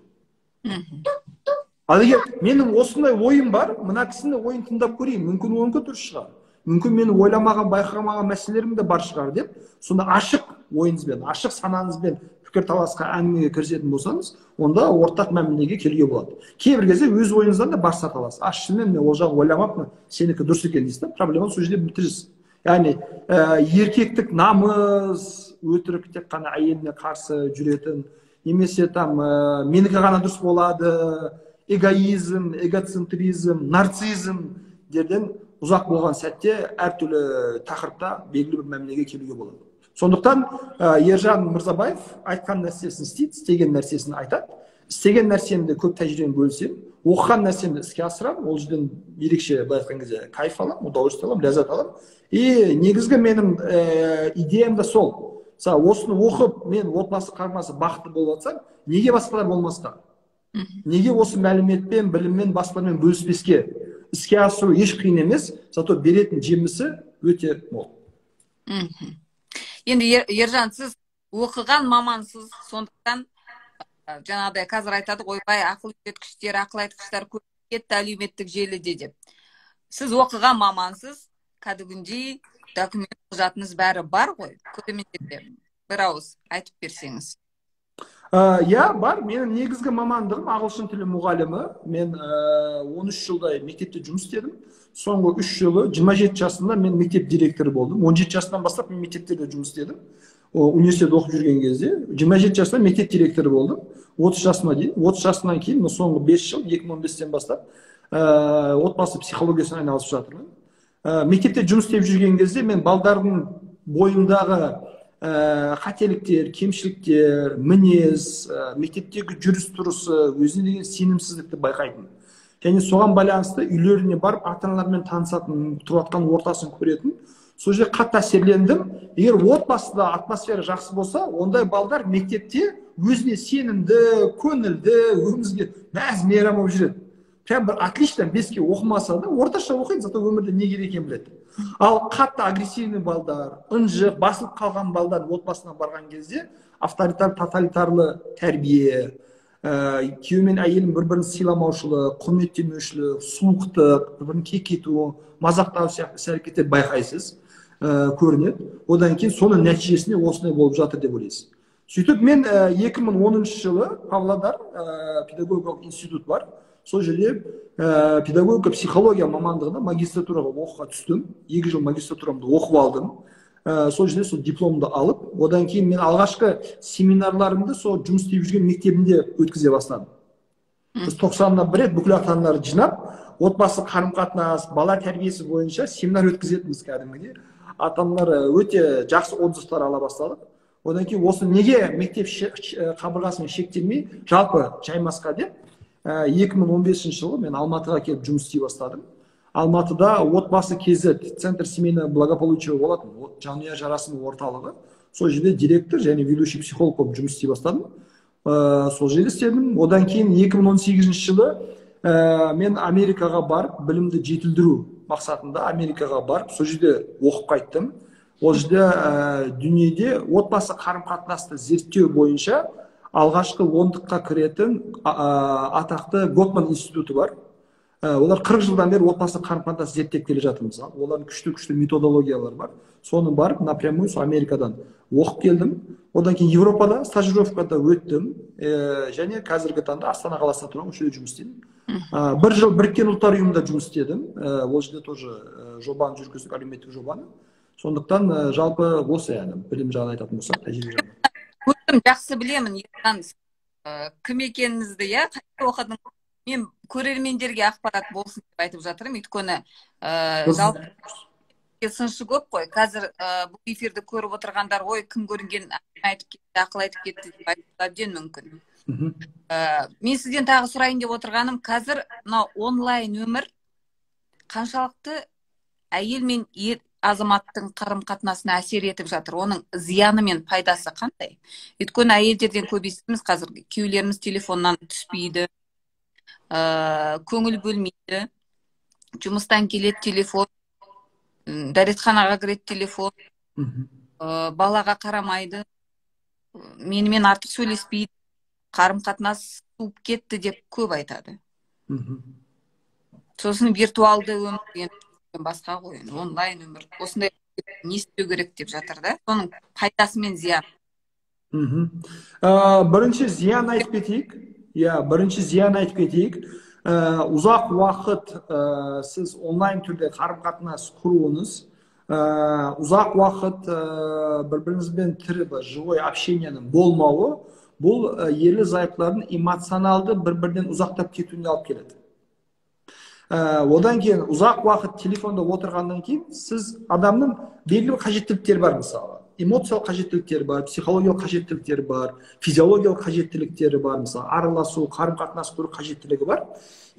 Ал егер менің осындай ойым бар, мына кісінің ойын тыңдап көрейін, мүмкін, онікі дұрыс шығар, мүмкін, менің ойламаған, байқамаған мәселелерім де бар шығар деп, сонда ашық ойыңызбен, ашық санаңызбен пікірталасқа, әңгімеге кірісетін болсаңыз, онда ортақ мәмілеге келуге болады. Кейбір кезде өз ойыңыздан да бас тарта аласыз. А, шынымен мен ол жағын ойламаппын, сенікі дұрыс екен дейсіз да, проблеманы сол жерде бітіресіз. Яғни еркектік намыс, өтірік тек қана әйеліне қарсы жүретін немесе там менікі ғана дұрыс болады, эгоизм, эгоцентризм, нарциссизмдерден ұзақ болған сәтте әртүрлі тақырыпта белгілі бір мәмілеге келуге болады. Сондықтан Ержан Мырзабаев айтқан нәрсесін істейді, істеген нәрсесін айтады. Істеген нәрсемді, көп тәжірибені бөлісемін, оқыған нәрсемді іске асырамын. Ол жерден ерекше, былай айтқан кезде, кайф аламын, удовольствие аламын, ләззат аламын. И негізгі менің идеям да сол. Мысалы, осыны оқып, мен отбасы қарым бақытты болып жатсам, неге басқалар болмасқа? Неге осы мәліметпен, біліммен басқалармен бөліспеске? Іске асыру еш қиын емес, зато беретін жемісі өте мол. Енді, Ержан, сіз оқыған мамансыз, сондықтан жаңағыдай қазір айтады ғой, ойбай, ақыл үйреткіштер, ақыл айтқыштар көп кетті әлеуметтік желіде деп. Сіз оқыған мамансыз, кәдімгідей документ, құжатыңыз, бәрі бар ғой. Көрермендерге бір ауыз айтып берсеңіз. Иә, бар. Менің негізгі мамандығым ағылшын тілі мұғалімі. Мен 13 жылдай мектепте жұмыс істедім. Соңғы 3 жылы, 27 жасымда мен мектеп директоры болдым. 17 жасымнан бастап мен мектептерде жұмыс істедім. Университетте оқып жүрген кезде 27 жасымда мектеп директоры болдым 30 жасыма дейін. 30 жасымнан кейін мына соңғы 5 жыл, 2015-тен бастап отбасы психологиясымен айналысып жатырмын. Мектепте жұмыс істеп жүрген кезде мен балдардың бойындағы қателіктер, кемшіліктер, мінез, мектептегі жүріс тұрысы, өзіне деген сенімсіздікті байқайтын және соған байланысты үйлеріне барып, ата аналармен танысатын, тұрып жатқан ортасын көретін. Сол жерде қатты әсерлендім. Егер отбасыда атмосфера жақсы болса, ондай балдар мектепте өзіне сенімді, көңілді, өмірге мәз мейрам болып жүреді. Прям бір отлично, беске оқымаса да, орташа оқиды, зато өмірде не керек екенін біледі. Ал қатты агрессивный балдар, ынжық, басылып қалған балдар отбасына барған кезде авторитар, тоталитарлы тәрбие, күйеу мен әйелін бір бірін сыйламаушылық, құрметтемеушілік, суықтық, бір бірін кекету, мазақтау сияқты іс әрекеттер байқайсыз, көрінеді. Одан кейін соның нәтижесінде осындай болып жатыр деп ойлайсыз. Сөйтіп мен 2010 жылы Павлодар педагогикалық институт бар, сол жерде педагогика, психология мамандығына магистратураға оқуға түстім. 2 жыл магистратурамды оқып алдым. Сол жерде сол дипломды алып, одан кейін мен алғашқы семинарларымды сол жұмыс істеп жүрген мектебімде өткізе бастадым. Біз 90-на бір рет бүкіл ата аналарды жинап, отбасы қарым қатынас, бала тәрбиесі бойынша семинар өткізетінбіз. Кәдімгідей ата аналар өте жақсы отзывтар ала бастадық. Одан кейін осы неге мектеп қабырғасымен шектелмей, жалпы жаймасқа деп, 2015 жылы мен Алматыға келіп жұмыс істей бастадым. Алматыда отбасы KZ, Центр семейного благополучия болатын, жанұя жарасымы орталығы. Сол жерде директор және ведущий психолог болып жұмыс істей бастадым. Сол жерде істедім. Одан кейін 2018 жылы мен Америкаға барып, білімді жетілдіру мақсатында Америкаға барып, сол жерде оқып қайттым. Ол жерде дүниеде отбасы қарым-қатынасты зерттеу бойынша алғашқы ондыққа кіретін атақты Готман институты бар. Олар 40 жылдан бері отбасы қарым-қатынасты зерттеп келе жатыр мысалы. Олардың күшті-күшті методологиялары бар. Соны барып напрямую сол Америкадан оқып келдім. Одан кейін Европада стажировкада өттім. Және қазіргі таңда Астана қаласында тұрамын, осы жерде жұмыс істеймін. Бір жыл Біріккен Ұлттар Ұйымында жұмыс істедім. Ол жерде тоже жобаны жүргіздік, әлеуметтік жобаны. Сондықтан жалпы осы, яғни білім жағын айтатын болсақ, тәжірибе жағын. Өзім жақсы білемін, Ерлан, кім екеніңізді, иә, қайда оқыдыңыз? Мен көрермендерге ақпарат болсын деп айтып жатырмын, өйткені жалпы сыншы көп қой. Қазір бұл эфирді көріп отырғандар, ой, кім көрінген айтып кетті, ақыл айтып кетті деп айтуға әбден мүмкін. Мен сізден тағы сұрайын деп отырғаным, қазір мынау онлайн өмір қаншалықты әйел мен ер азаматтың қарым-қатынасына әсер етіп жатыр, оның зияны мен пайдасы қандай? Өйткені әйелдерден көп естиміз қазір, күйеулеріміз телефоннан түспейді, көңіл бөлмейді, жұмыстан келеді телефон, дәретханаға кіреді телефон, балаға қарамайды, менімен артық сөйлеспейді, қарым-қатынас суып кетті деп көп айтады. Сосын виртуалды өмір басқа ғой, онлайн өмір, осындай не істеу керек деп жатыр да, соның пайдасы мен зияны. Бірінші зиян айтып кетейік. Иә, бірінші зиян айтып кетейік. Ұзақ уақыт сіз онлайн түрде қарым-қатынас құруыңыз, ұзақ уақыт бір-біріңізбен тірі живой общениенің болмауы, бұл ерлі зайыптылардың эмоционалды бір-бірінен ұзақтап кетуіне алып келеді. Одан кейін ұзақ уақыт телефонда отырғаннан кейін сіз адамның белгілі бір қажеттіліктері бар, мысалы эмоциялық қажеттіліктері бар, психологиялық қажеттіліктері бар, физиологиялық қажеттіліктері бар, мысалы араласу, қарым-қатынас құру қажеттілігі бар.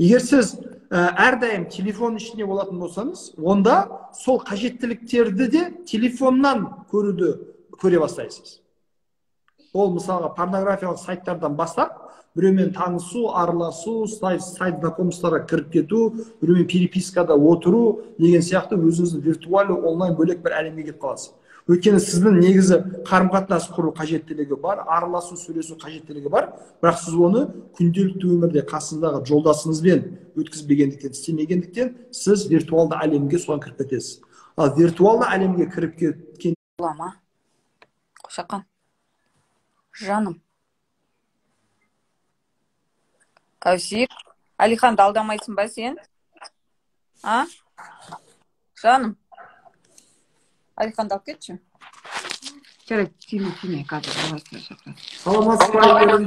Егер сіз әрдайым телефон ішінде болатын болсаңыз, онда сол қажеттіліктерді де телефоннан көре бастайсыз. Ол мысалға порнографиялық сайттардан бастап, біреумен танысу, араласу, сайт знакомстволарға кіріп кету, біреумен перепискада отыру деген сияқты өзіңіздің виртуалды онлайн бөлек бір әлемге кетіп қаласыз. Өйткені сіздің негізі қарым-қатынас құру қажеттілігі бар, араласу, сөйлесу қажеттілігі бар, бірақ сіз оны күнделікті өмірде қасыңыздағы жолдасыңызбен өткізбегендіктен, істемегендіктен сіз виртуалды әлемге соған кіріп кетесіз. Ал виртуалды әлемге кіріп кеткен ма? Қошақан. Жаным. Кәусер, Алиханды алдамайсың ба сен? А? Жаным. Алиханды алып кетші. Жарайды, тиме, тиме, қазір баласына шақырады. Саламатсыз ба, Әйгерім?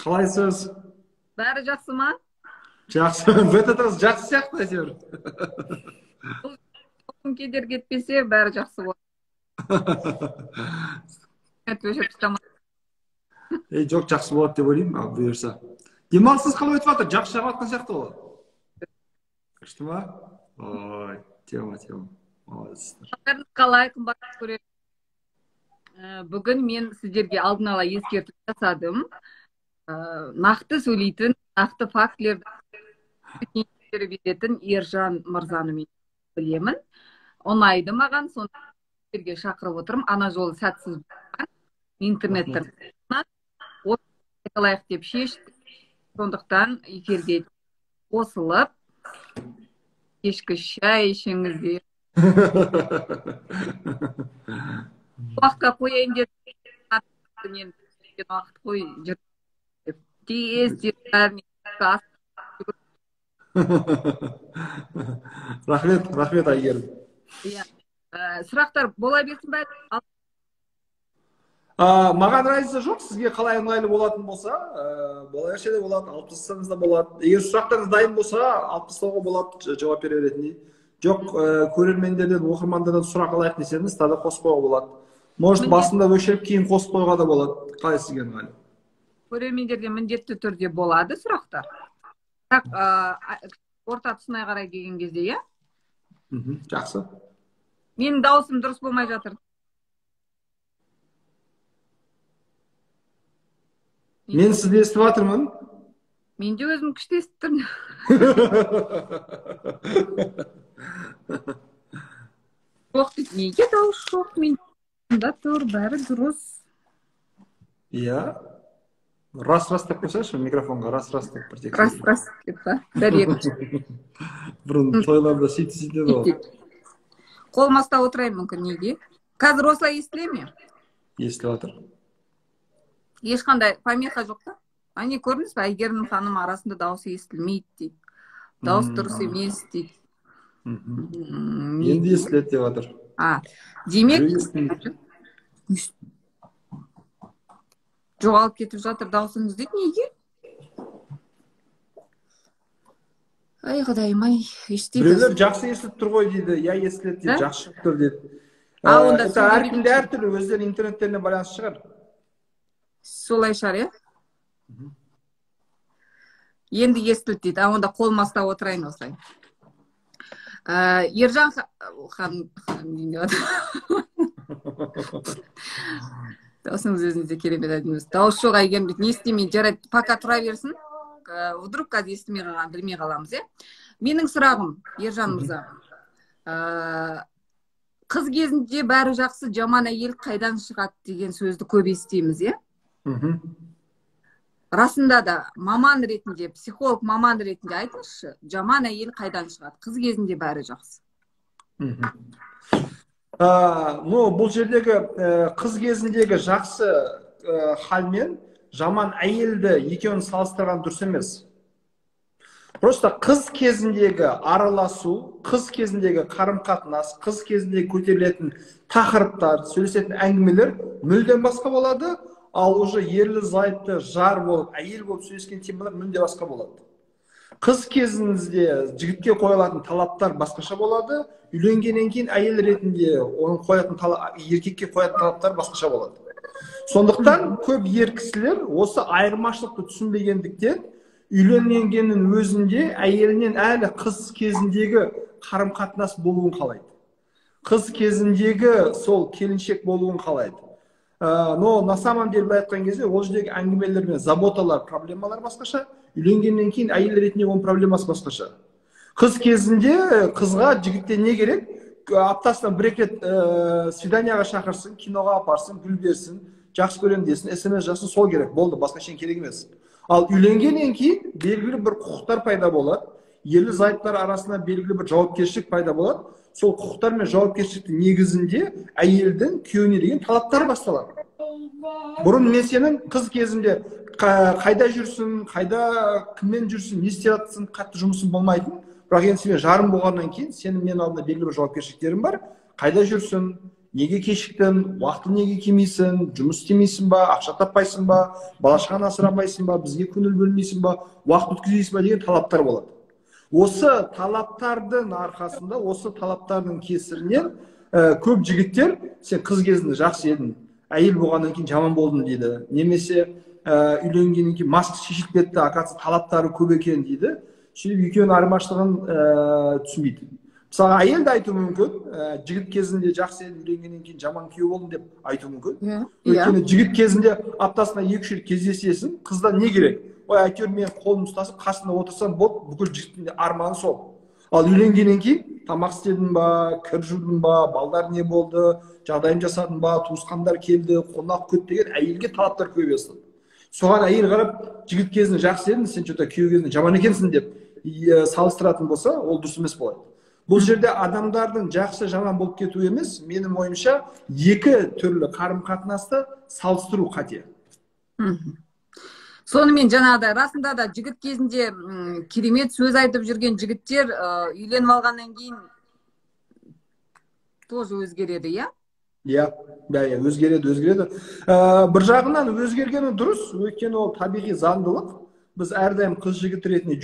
Қалайсыз? Бәрі жақсы ма? Жақсы. В этот раз жақсы сияқты әйтеуір. Бұл кедергі кетпесе, бәрі жақсы болады. Өшіріп тастама. Жоқ, жақсы болады деп ойлаймын, бұйырса. Демалысыңыз қалай өтіп жатыр? Жақсы жағып жатқан сияқты ғой. Күшті ма? Ой, тема, тема. Молодецтер. Қалай, қымбат көрермен. Бүгін мен сіздерге алдын ала ескерту жасадым. Нақты сөйлейтін, нақты фактілерді беретін Ержан мырзаны мен білемін. Ұнайды маған, соны сіздерге шақырып отырмын. Ана жолы сәтсіз болған. Интернеттен айталайық деп шештік. Сондықтан эфирге қосылып, кешкі шай ішіңіздер. Уақытқа қояйын деп, уақыт қой, тез тез. Рахмет, рахмет, Әйгерім. Сұрақтар бола берсін бе? Маған разница жоқ, сізге қалай ыңғайлы болатын болса, бола берсе де болады, алып тастасаңыз да болады. Егер сұрақтарыңыз дайын болса, алып тастауға болады, жауап бере беретіндей. Жоқ, көрермендерден, оқырмандардан сұрақ алайық десеңіз, тағы қосып қоюға болады. Может, басында өшіріп, кейін қосып қоюға да болады. Қалай сізге ыңғайлы? Көрермендерден міндетті түрде болады сұрақтар. Бірақ Орта тұсына қарай келген кезде, иә? Жақсы. Менің дауысым дұрыс болмай жатыр. Мен сізді естіп жатырмын. Мен де өзім күшті естіп тұрмын. Жоқ дейді, неге дауыс жоқ? Мен да тұр, бәрі дұрыс. Иә. Рас-рас деп қойсайшы микрофонға, рас-рас деп бір тексеріп. Рас-рас деп па? Бір екі. Бұрын тойларда сөйтіп еді ғой. Қолыма ұстап отырайын мүмкін, неге? Қазір осылай естіле ме? Естіліп жатыр. Ешқандай помеха жоқ та? Әне көрдіңіз бе, Әйгерім ханым арасында дауысы естілмейді дейді. Дауыс дұрыс емес дейді. Енді естіледі деп жатыр. Демек, жоғалып кетіп жатыр дауысыңыз дейді, неге? Ай, құдайым, ай, естиді. Біреулер жақсы естіліп тұр ғой дейді, я естіледі дейді, жақсы шығып тұр дейді. Әркімде әртүрлі, өздерінің интернеттеріне байланысты шығар. Солай шығар, иә? Енді естілді дейді, онда қолыма ұстап отырайын осылай. Ержан ханым дейін. Дауысыңыз өзіңізде керемет әдемі. Дауыс жоқ Әйгерім дейді, не істемейін, жарайды, пока тұра берсін. Вдруг қазір естімей қалған, білмей қаламыз, иә? Менің сұрағым, Ержан мырза, қыз кезінде бәрі жақсы, жаман әйел қайдан шығады деген сөзді көп естиміз, иә? Расында да маман ретінде, психолог маман ретінде айтыңызшы, жаман әйел қайдан шығады? Қыз кезінде бәрі жақсы. Но бұл жердегі қыз кезіндегі жақсы халмен жаман әйелді екеуін салыстырған дұрыс емес. Просто қыз кезіндегі араласу, қыз кезіндегі қарым-қатынас, қыз кезіндегі көтерілетін тақырыптар, сөйлесетін әңгімелер мүлдем басқа болады. Ал уже ерлі зайыпты жар болып, әйел болып сөйлескен темалар мүлде басқа болады. Қыз кезіңізде жігітке қойылатын талаптар басқаша болады, үйленгеннен кейін әйел ретінде оның қоятын еркекке қоятын талаптар басқаша болады. Сондықтан көп ер кісілер осы айырмашылықты түсінбегендіктен үйленгеннің өзінде әйелінен әлі қыз кезіндегі қарым-қатынас болуын қалайды. Қыз кезіндегі сол келіншек болуын қалайды. Но на самом деле былай айтқан кезде ол жердегі әңгімелер мен заботалар, проблемалар басқаша, үйленгеннен кейін әйел ретінде оның проблемасы басқаша. Қыз кезінде қызға жігіттен не керек? Аптасына бір екі рет свиданияға шақырсын, киноға апарсын, гүл берсін, жақсы көрем десін, СМС жазсын, сол керек, болды, басқа ештеңе керек емес. Ал үйленгеннен кейін белгілі бір құқықтар пайда болады, ерлі зайыптар арасында белгілі бір жауапкершілік пайда болады. Сол құқықтар мен жауапкершіліктің негізінде әйелдің күйеуіне деген талаптары басталады. Бұрын мен сенің қыз кезімде қайда жүрсің, қайда кіммен жүрсің, не істеп жатсың, қатты жұмысың болмайтын. Бірақ енді сенімен жарым болғаннан кейін сенің менің алдымда белгілі бір жауапкершіліктерің бар. Қайда жүрсің, неге кешіктің, уақытылы неге келмейсің, жұмыс істемейсің ба, ақша таппайсың ба, бала шағаны асырамайсың ба, бізге көңіл бөлмейсің ба, уақыт өткізбейсің ба деген талаптар болады. Осы талаптардың арқасында, осы талаптардың кесірінен көп жігіттер сен қыз кезінде жақсы едің, әйел болғаннан кейін жаман болдың дейді. Немесе үйленгеннен кейін маска шешіліп кетті, оказывается талаптары көп екен дейді. Сөйтіп екеуінің айырмашылығын түсінбейді. Мысалға әйел де айтуы мүмкін, жігіт кезінде жақсы едің, үйленгеннен кейін жаман күйеу болдың деп айтуы мүмкін. Өйткені жігіт кезінде аптасына 2-3 рет кездесесің, қыздан не керек? Ой, әйтеуір мен қолым ұстасып қасында отырсам болды, бүкіл жігіттің арманы сол. Ал үйленгеннен кейін тамақ істедің ба, кір жудың ба, балдар не болды, жағдайын жасадың ба, туысқандар келді, қонақ күт деген әйелге талаптар көбейе бастады. Соған әйел қарап, жігіт кезінде жақсы едің, сен что-то күйеу кезінде жаман екенсің деп салыстыратын болса, ол дұрыс емес болады. Бұл жерде адамдардың жақсы жаман болып кетуі емес, менің ойымша екі түрлі қарым-қатынасты салыстыру қате. Сонымен жаңағыдай расында да жігіт кезінде керемет сөз айтып жүрген жігіттер үйленіп алғаннан кейін тоже өзгереді, иә? Иә, өзгереді, өзгереді. Бір жағынан өзгергені дұрыс, өйткені ол табиғи заңдылық. Біз әрдайым қыз жігіт ретінде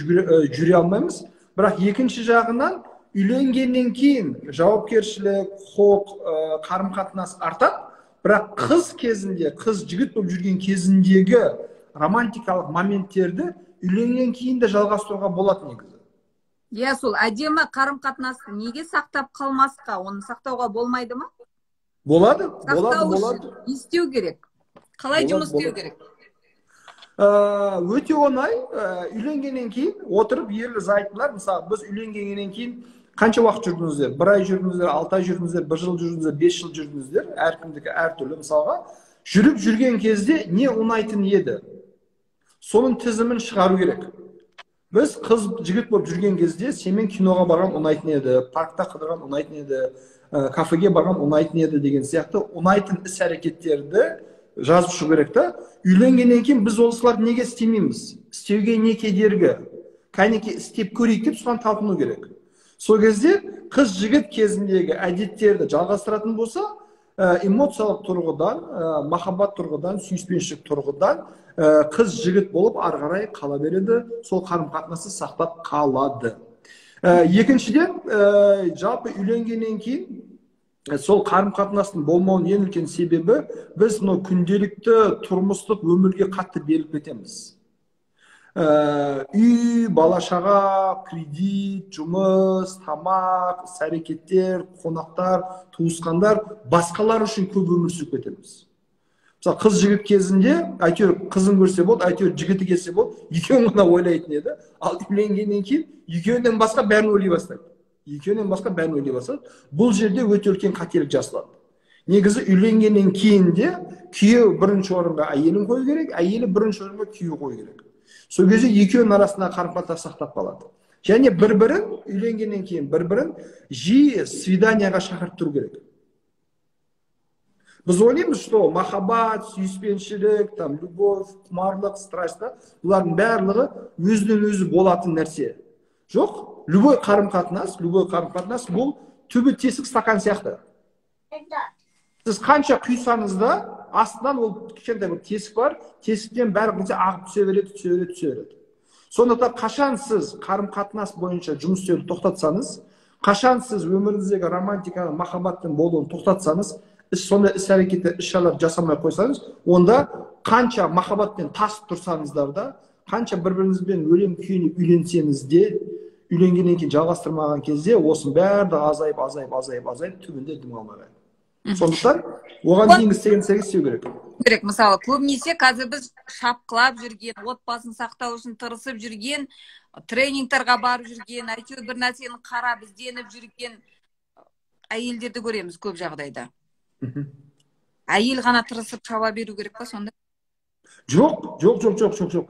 жүре алмаймыз. Бірақ екінші жағынан үйленгеннен кейін жауапкершілік, құқық, қарым-қатынас артады. Бірақ қыз кезінде, қыз жігіт болып жүрген кезіндегі романтикалық моменттерді үйленгеннен кейін де жалғастыруға болады негізі. Иә, сол әдемі қарым қатынасты неге сақтап қалмасқа? Оны сақтауға болмайды ма? Болады, болады, болады. Не істеу керек? Қалай жұмыс істеу керек? Өте оңай. Үйленгеннен кейін отырып ерлі зайыптылар, мысалы, біз үйленгеннен кейін қанша уақыт жүрдіңіздер? 1 ай жүрдіңіздер, 6 ай жүрдіңіздер, 1 жыл жүрдіңіздер, 5 жыл жүрдіңіздер, әркімдікі әртүрлі. Мысалға, жүріп жүрген кезде не ұнайтын еді? Соның тізімін шығару керек. Біз қыз жігіт болып жүрген кезде сенімен киноға барған ұнайтын еді, паркта қыдырған ұнайтын еді, кафеге барған ұнайтын еді деген сияқты ұнайтын іс әрекеттерді жазып шығу керек та. Үйленгеннен кейін біз осыларды неге істемейміз? Істеуге не кедергі? Кәнеки істеп көрейік деп соған талпыну керек. Сол кезде қыз жігіт кезіндегі әдеттерді жалғастыратын болса, эмоциялық тұрғыдан, махаббат тұрғыдан, сүйіспеншілік тұрғыдан қыз жігіт болып ары қарай қала береді, сол қарым қатынасты сақтап қалады. Екіншіден, жалпы үйленгеннен кейін сол қарым қатынастың болмауының ең үлкен себебі, біз мынау күнделікті тұрмыстық өмірге қатты беріліп кетеміз. Үй, бала шаға, кредит, жұмыс, тамақ, іс әрекеттер, қонақтар, туысқандар, басқалар үшін көп өмір сүріп кетеміз. Мысалы, қыз жігіт кезінде әйтеуір қызын көрсе болды, әйтеуір жігіті келсе болды, екеуін ғана ойлайтын еді. Ал үйленгеннен кейін екеуінен басқа бәрін ойлай бастайды. Екеуінен басқа бәрін ойлай бастады. Бұл жерде өте үлкен қателік жасалады. Негізі үйленгеннен кейін де күйеу бірінші орынға әйелін қою керек, әйелі бірінші орынға күйеу қою керек. Сол кезде екеуінің арасында қарым-қатынас сақтап қалады. Және бір-бірін үйленгеннен кейін бір-бірін жиі свиданияға шақырып тұру керек. Біз ойлаймыз, что махаббат, сүйіспеншілік, там, любовь, құмарлық, страсть, бұлардың барлығы өзінен өзі болатын нәрсе. Жоқ, любой қарым-қатынас, любой қарым-қатынас бұл түбі тесік стакан сияқты. Сіз қанша құйсаңыз да, астынан ол кішкентай бір тесік бар, тесіктен бәрі нәрсе ағып түсе береді, түсе береді, түсе береді. Сондықтан қашан сіз қарым-қатынас бойынша жұмыс істеуді тоқтатсаңыз, қашан сіз өміріңіздегі романтиканы, махаббаттың болуын тоқтатсаңыз, сондай іс әрекеттер, іс шаралар жасамай қойсаңыз, онда қанша махаббатпен тасып тұрсаңыздар да, қанша бір-біріңізбен өлем күйініп үйленсеңіз де, үйленгеннен кейін жалғастырмаған кезде осының бәрі азайып, азайып, азайып, азайып түбінде дым қалмай қалады. Сондықтан оған дейінгі істеген істерді істеу керек. Керек, мысалы, көбінесе қазір біз шапқылап жүрген, отбасын сақтау үшін тырысып жүрген, тренингтарға барып жүрген, әйтеуір бір нәрсені қарап ізденіп жүрген әйелдерді көреміз көп жағдайда. Әйел ғана тырысып шаба беру керек па сонда? Жоқ, жоқ, жоқ, жоқ, жоқ, жоқ.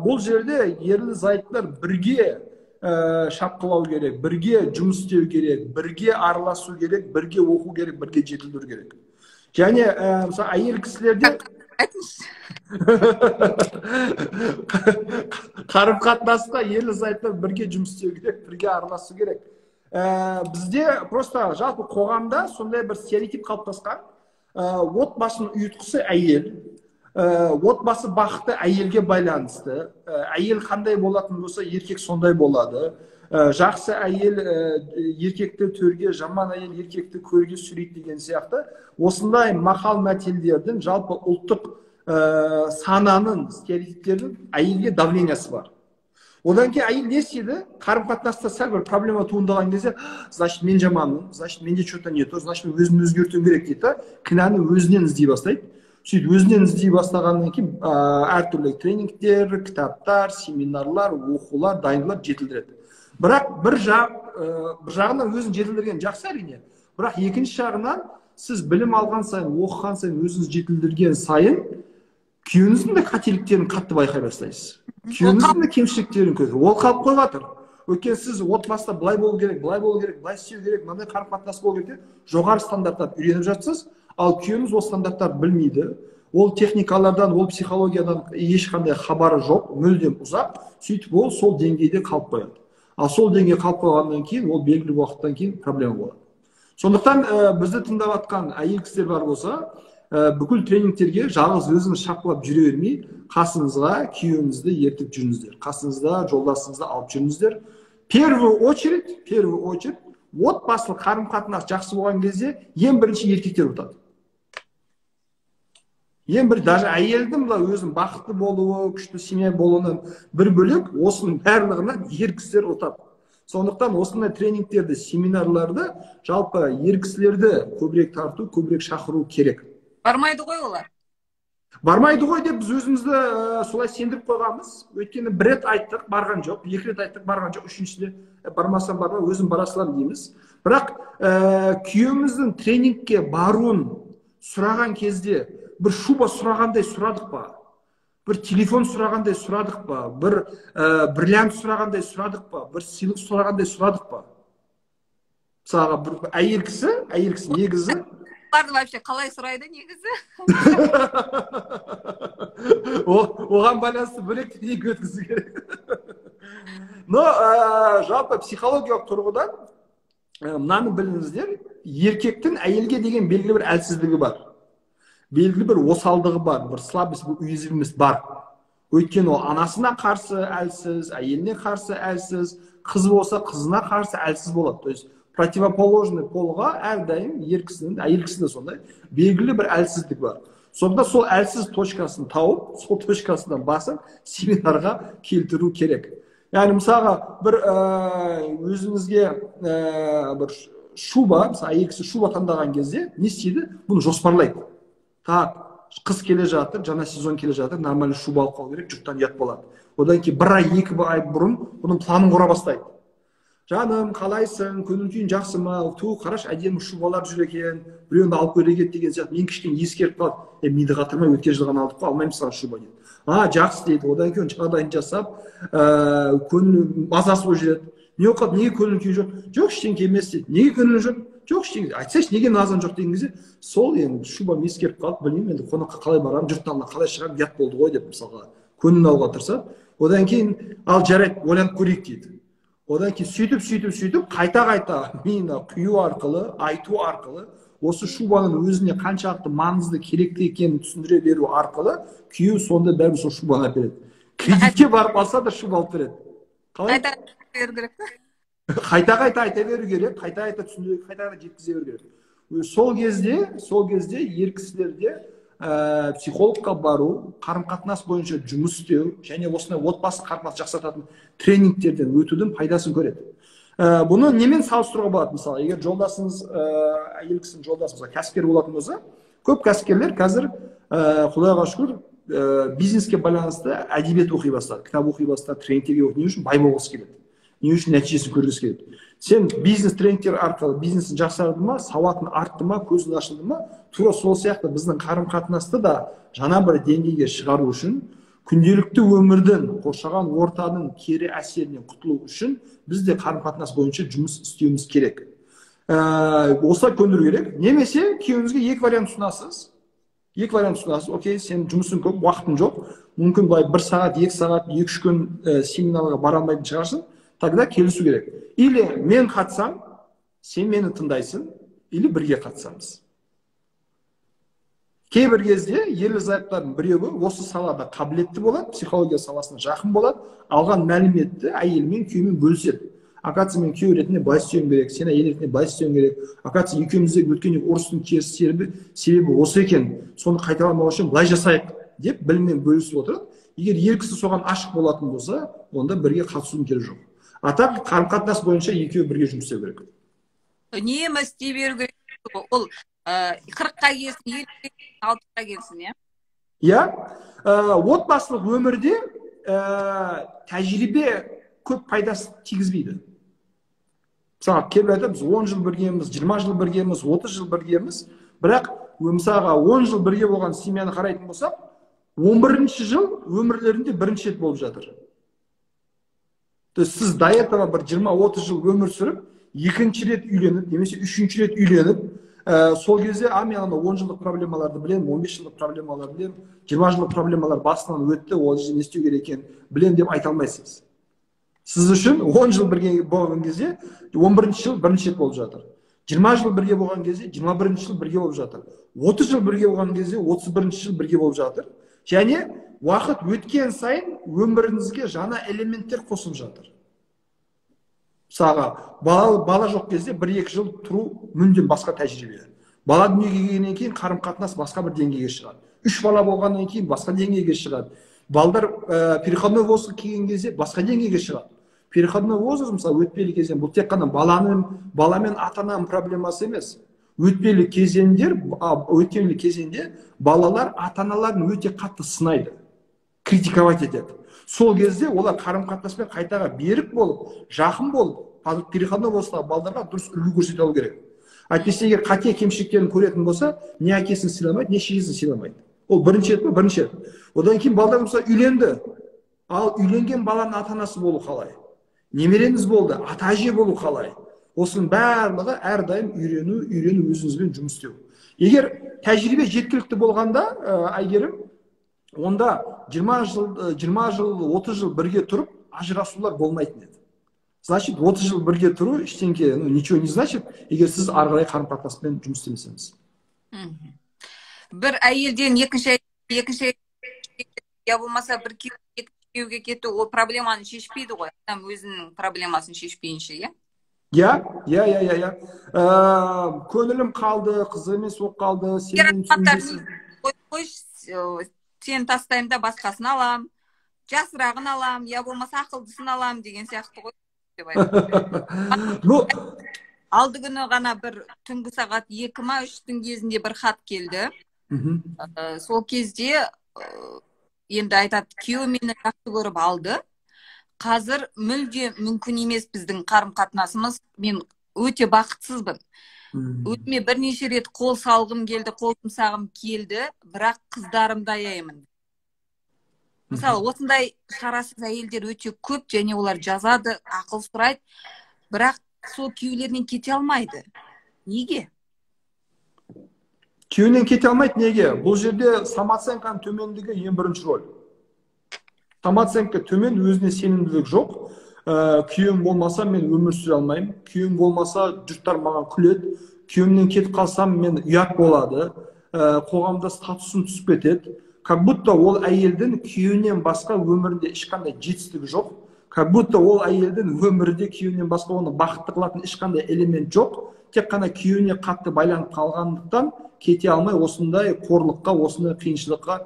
Бұл жерде ерлі зайыптылар бірге шапқылау керек, бірге жұмыс істеу керек, бірге араласу керек, бірге оқу керек, бірге жетілдіру керек. Және мысалы, әйел кісілерде қарым қатынаста ерлі зайыптылар бірге жұмыс істеу керек, бірге араласу керек. Бізде просто жалпы қоғамда сондай бір стереотип қалыптасқан. Отбасының ұйытқысы әйел, отбасы бақыты әйелге байланысты. Әйел қандай болатын болса, еркек сондай болады. Жақсы әйел еркекті төрге, жаман әйел еркекті көрге сүйрейді деген сияқты. Осындай мақал мәтелдердің, жалпы ұлттық сананың, стереотиптердің әйелге давлениясы бар. Одан кейін әйел не істейді? Қарым-қатынаста сәл бір проблема туындаған кезде, значит, мен жаманмын, значит, менде что-то не то, значит, мен өзімді өзгертуім керек дейді да, кінәні өзінен іздей бастайды. Сөйтіп өзінен іздей бастағаннан кейін әртүрлі тренингтер, кітаптар, семинарлар, оқулар дайындалып жетілдіреді. Бірақ бір жағынан өзін жетілдірген жақсы әрине, бірақ екінші жағынан сіз білім алған сайын, оқыған сайын, өзіңіз жетілдірген сайын күйеуіңіздің де қателіктерін қатты байқай бастайсыз. Күйеуіңіздің де кемшіліктерін көресіз. Ол қалып қойып жатыр. Өйткені сіз отбасыда былай болу керек, былай болу керек, былай істеу керек, мынандай қарым-қатынас болу керек деп жоғары стандарттарды үйреніп жатсыз, ал күйеуіңіз ол стандарттарды білмейді. Ол техникалардан, ол психологиядан ешқандай хабары жоқ, мүлдем ұзақ. Сөйтіп ол сол деңгейде қалып қояды. Ал сол деңгейде қалып қойғаннан кейін, ол белгілі уақыттан кейін проблема болады. Сондықтан бізді тыңдап жатқан әйел кісілер бар болса, бүкіл тренингтерге жалғыз өзіңіз шапқылап жүре бермей, қасыңызға күйеуіңізді ертіп жүріңіздер, қасыңызда жолдасыңызды алып жүріңіздер. Первую очередь, отбасылық қарым-қатынас жақсы болған кезде ең бірінші еркектер ұтады. Ең бір, даже әйелдің мына өзінің бақытты болуы, күшті семья болуынан бір бөлек, осының барлығынан ер кісілер ұтады. Сондықтан осындай тренингтерді, семинарларды жалпы ер кісілерді көбірек тарту, көбірек шақыру керек. Бармайды ғой олар. Бармайды ғой деп біз өзімізді солай сендіріп қойғанбыз. Өйткені бір рет айттық, барған жоқ, екі рет айттық, барған жоқ, үшіншісінде бармасам барма, өзім бара саламын дейміз. Бірақ күйеуіміздің тренингке баруын сұраған кезде бір шуба сұрағандай сұрадық па? Бір телефон сұрағандай сұрадық па? Бір бриллиант сұрағандай сұрадық па? Бір сыйлық сұрағандай сұрадық па? Мысалға, бір әйел кісі негізі вообще қалай сұрайды негізі? Оған байланысты бөлек тренинг өткізу керек. Но жалпы психологиялық тұрғыдан мынаны біліңіздер, еркектің әйелге деген белгілі бір әлсіздігі бар. Белгілі бір осалдығы бар, бір слабость, бір уязвимость бар. Өйткені ол анасына қарсы әлсіз, әйеліне қарсы әлсіз, қыз болса қызына қарсы әлсіз болады. То есть противоположный полға әрдайым ер кісінің, әйел кісінің сондай белгілі бір әлсіздік бар. Сонда сол әлсіз точкасын тауып, сол точкасынан басып семинарға келтіру керек. Яғни мысалға бір өзіңізге бір шуба, мысалы әйел кісі шуба таңдаған кезде не істейді? Бұны жоспарлайды. Так, қыс келе жатыр, жаңа сезон келе жатыр, нормально шуба алып қалу керек, жұрттан ұят болады. Одан кейін бір ай, екі ай бұрын бұның планын құра бастайды. Жаным, қалайсың, көңіл күйің жақсы ма? Ту, қараш, әдемі шубалар жүр екен, біреуін алып көрейік деген сияқты. Мен кішкене ескертіп қалады. Миды қатырмай, өткен жылы ғана алдық қой, алмаймын саған шуба дейді. А, жақсы дейді. Одан кейін жағдайын жасап, көңіл мазасы болып жүреді. Не оқып, неге көңіл күйі жоқ? Жоқ, ештеңе емес дейді. Неге көңілі жоқ? Жоқ, ештеңе. Айтсайшы, неге назың жоқ деген кезде, сол енді шубам ескеріп қалды, білмеймін енді қонаққа қалай барамын, жұрттың алдына қалай шығамын, ұят болды ғой деп мысалға көңілін алуға тырысады. Одан кейін ал жарайды, ойланып көрейік дейді. Одан кейін сөйтіп, қайта-қайта миына құю арқылы, айту арқылы, осы шубаның өзіне қаншалықты маңызды, керекті екенін түсіндіре беру арқылы, күйеу сонда бәрібір сол шубаны әпереді. Кредитке барып алса да шуба алып береді. Қалай? Қайта беру керек. Қайта-қайта айта беру керек, қайта-қайта түсіндіре, қайта-қайта жеткізе беру керек. Сол кезде ер кісілерде психологқа бару, қарым-қатынас бойынша жұмыс істеу және осындай отбасы қарым-қатынас жақсартатын тренингтерден өтудің пайдасын көреді. Бұны немен салыстыруға болады? Мысалы, егер жолдасыңыз, әйел кісінің жолдасы, мысалы, кәсіпкер болатын болса, көп кәсіпкерлер қазір, Құдайға шүкір, бизнеске байланысты әдебиет оқи бастады, кітап оқи бастады, тренингтерге оқи. Не үшін бай болғысы келеді? Не үшін нәтижесін көргісі келеді? Сен бизнес тренингтер арқылы бизнесін жақсарды ма, сауатын артты ма, көзін ашылды ма, тура сол сияқты біздің қарым-қатынасты да жаңа бір деңгейге шығару үшін, күнделікті өмірдің, қоршаған ортаның кері әсерінен құтылу үшін біз де қарым-қатынас бойынша жұмыс істеуіміз керек. Осылай көндіру керек. Немесе күйеуіңізге екі вариант ұсынасыз. Екі вариант ұсынасыз. Окей, сен жұмысың көп, уақытың жоқ. Мүмкін былай 1 сағат, 2 сағат, 2-3 күн семинарға бара алмайтын шығарсың. Тогда келісу керек. Или мен қатсам, сен мені тыңдайсың, или бірге қатысамыз. Кейбір кезде ерлі зайыптардың біреуі осы салада қабілетті болады, психология саласына жақын болады, алған мәліметті әйелімен, күйеуімен бөліседі. Оказывается, мен күйеу ретінде былай істеуім керек, сен әйел ретінде былай істеуің керек. Оказывается, екеуміздегі өткен ұрыстың теріс себебі осы екен, соны қайталамау үшін былай жасайық деп біліммен бөлісіп отырады. Егер ер кісі соған ашық болатын болса, онда бірге қатысудың керегі жоқ. А так қарым-қатынас бойынша екеуі бірге жұмыс істеу керек. Үнемі істей беру керек. Ол 40-қа келсін, 50-ге келсін, 60-қа келсін, иә? Иә. Отбасылық өмірде тәжірибе көп пайдасы тигізбейді. Мысалы, кейбір айтады, біз 10 жыл біргеміз, 20 жыл біргеміз, 30 жыл біргеміз. Бірақ, мысалға, 10 жыл бірге болған семьяны қарайтын болсақ, 11-ші жыл өмірлерінде бірінші рет болып жатыр. То есть сіз до этого бір 20-30 жыл өмір сүріп, екінші рет үйленіп, немесе үшінші рет үйленіп, сол кезде, мен ана 10 жылдық проблемаларды білемін, 15 жылдық проблемаларды білемін, 20 жылдық проблемалар басынан өтті, ол жерде не істеу керек екенін білемін деп айта алмайсыз. Сіз үшін 10 жыл бірге болған кезде, 11-ші жыл бірінші рет болып жатыр. 20 жыл бірге болған кезде, 21-ші жыл бірге болып жатыр. 30 жыл бірге болған кезде, 31-ші жыл бірге болып жатыр. Және уақыт өткен сайын өміріңізге жаңа элементтер қосылып жатыр. Мысалға, бала жоқ кезде 1-2 жыл тұру мүлдем басқа тәжірибе. Бала дүниеге келгеннен кейін қарым-қатынас басқа бір деңгейге шығады. 3 бала болғаннан кейін басқа деңгейге шығады. Балдар переходной возрастқа келген кезде басқа деңгейге шығады. Переходной возраст, мысалы, өтпелі кезең, бұл тек қана бала мен ата-ананың проблемасы емес. Өтпелі кезеңде балалар ата-аналарын өте қатты сынайды, критиковать етеді. Сол кезде олар қарым-қатынаспен қайтаға берік болып, жақын болып, переходной возрасттағы балдарға дұрыс үлгі көрсете алу керек. Әйтпесе егер қате кемшіліктерін көретін болса, не әкесін сыйламайды, не шешесін сыйламайды. Ол бірінші рет пе? Бірінші рет. Одан кейін балдар мысалы үйленді. Ал үйленген баланың ата-анасы болу қалай? Немереңіз болды, ата-әже болу қалай? Осының барлығы әрдайым үйрену, өзіңізбен жұмыс істеу. Егер тәжірибе жеткілікті болғанда, Әйгерім, онда 20 жыл, 30 жыл бірге тұрып, ажырасулар болмайтын еді. Значит, 30 жыл бірге тұру ештеңке, ну, ничего не значит, егер сіз ары қарай қарым-қатынаспен жұмыс істемесеңіз. Бір әйелден екінші я болмаса бір күйеуге кету, ол проблеманы шешпейді ғой. Адам өзінің проблемасын шешпейінше, иә? Иә. Көңілім қалды, қызық емес болып қалды, сен түсінбейсің. Қойшы, сен тастаймын да басқасын алам, жасырағын алам, я болмаса ақылдысын алам деген сияқты ғой. Алды күні ғана бір түнгі сағат 2 ма 3-тің кезінде бір хат келді. Сол кезде енді айтады, күйеуім мені жақсы көріп алды. Қазір мүлде мүмкін емес біздің қарым-қатынасымыз. Мен өте бақытсызбын. Өзіме бірнеше рет қол салғым келді, қол жұмсағым келді, бірақ қыздарымды аяймын. Мысалы, осындай шарасыз әйелдер өте көп, және олар жазады, ақыл сұрайды, бірақ сол күйеулерінен кете алмайды. Неге? Күйеуінен кете алмайды неге? Бұл жерде самооценканың төмендігі ең бірінші роль. Самооценка төмен, өзіне сенімділік жоқ. Күйеуім болмаса мен өмір сүре алмаймын. Күйеуім болмаса жұрттар маған күледі. Күйеуімнен кетіп қалсам мен ұят болады. Қоғамда статусым түсіп кетеді. Как будто ол әйелдің күйеуінен басқа өмірінде ешқандай жетістігі жоқ. Как будто ол әйелдің өмірінде күйеуінен басқа оны бақытты қылатын ешқандай элемент жоқ. Тек қана күйеуіне қатты байланып қалғандықтан кете алмай осындай қорлыққа, осындай қиыншылыққа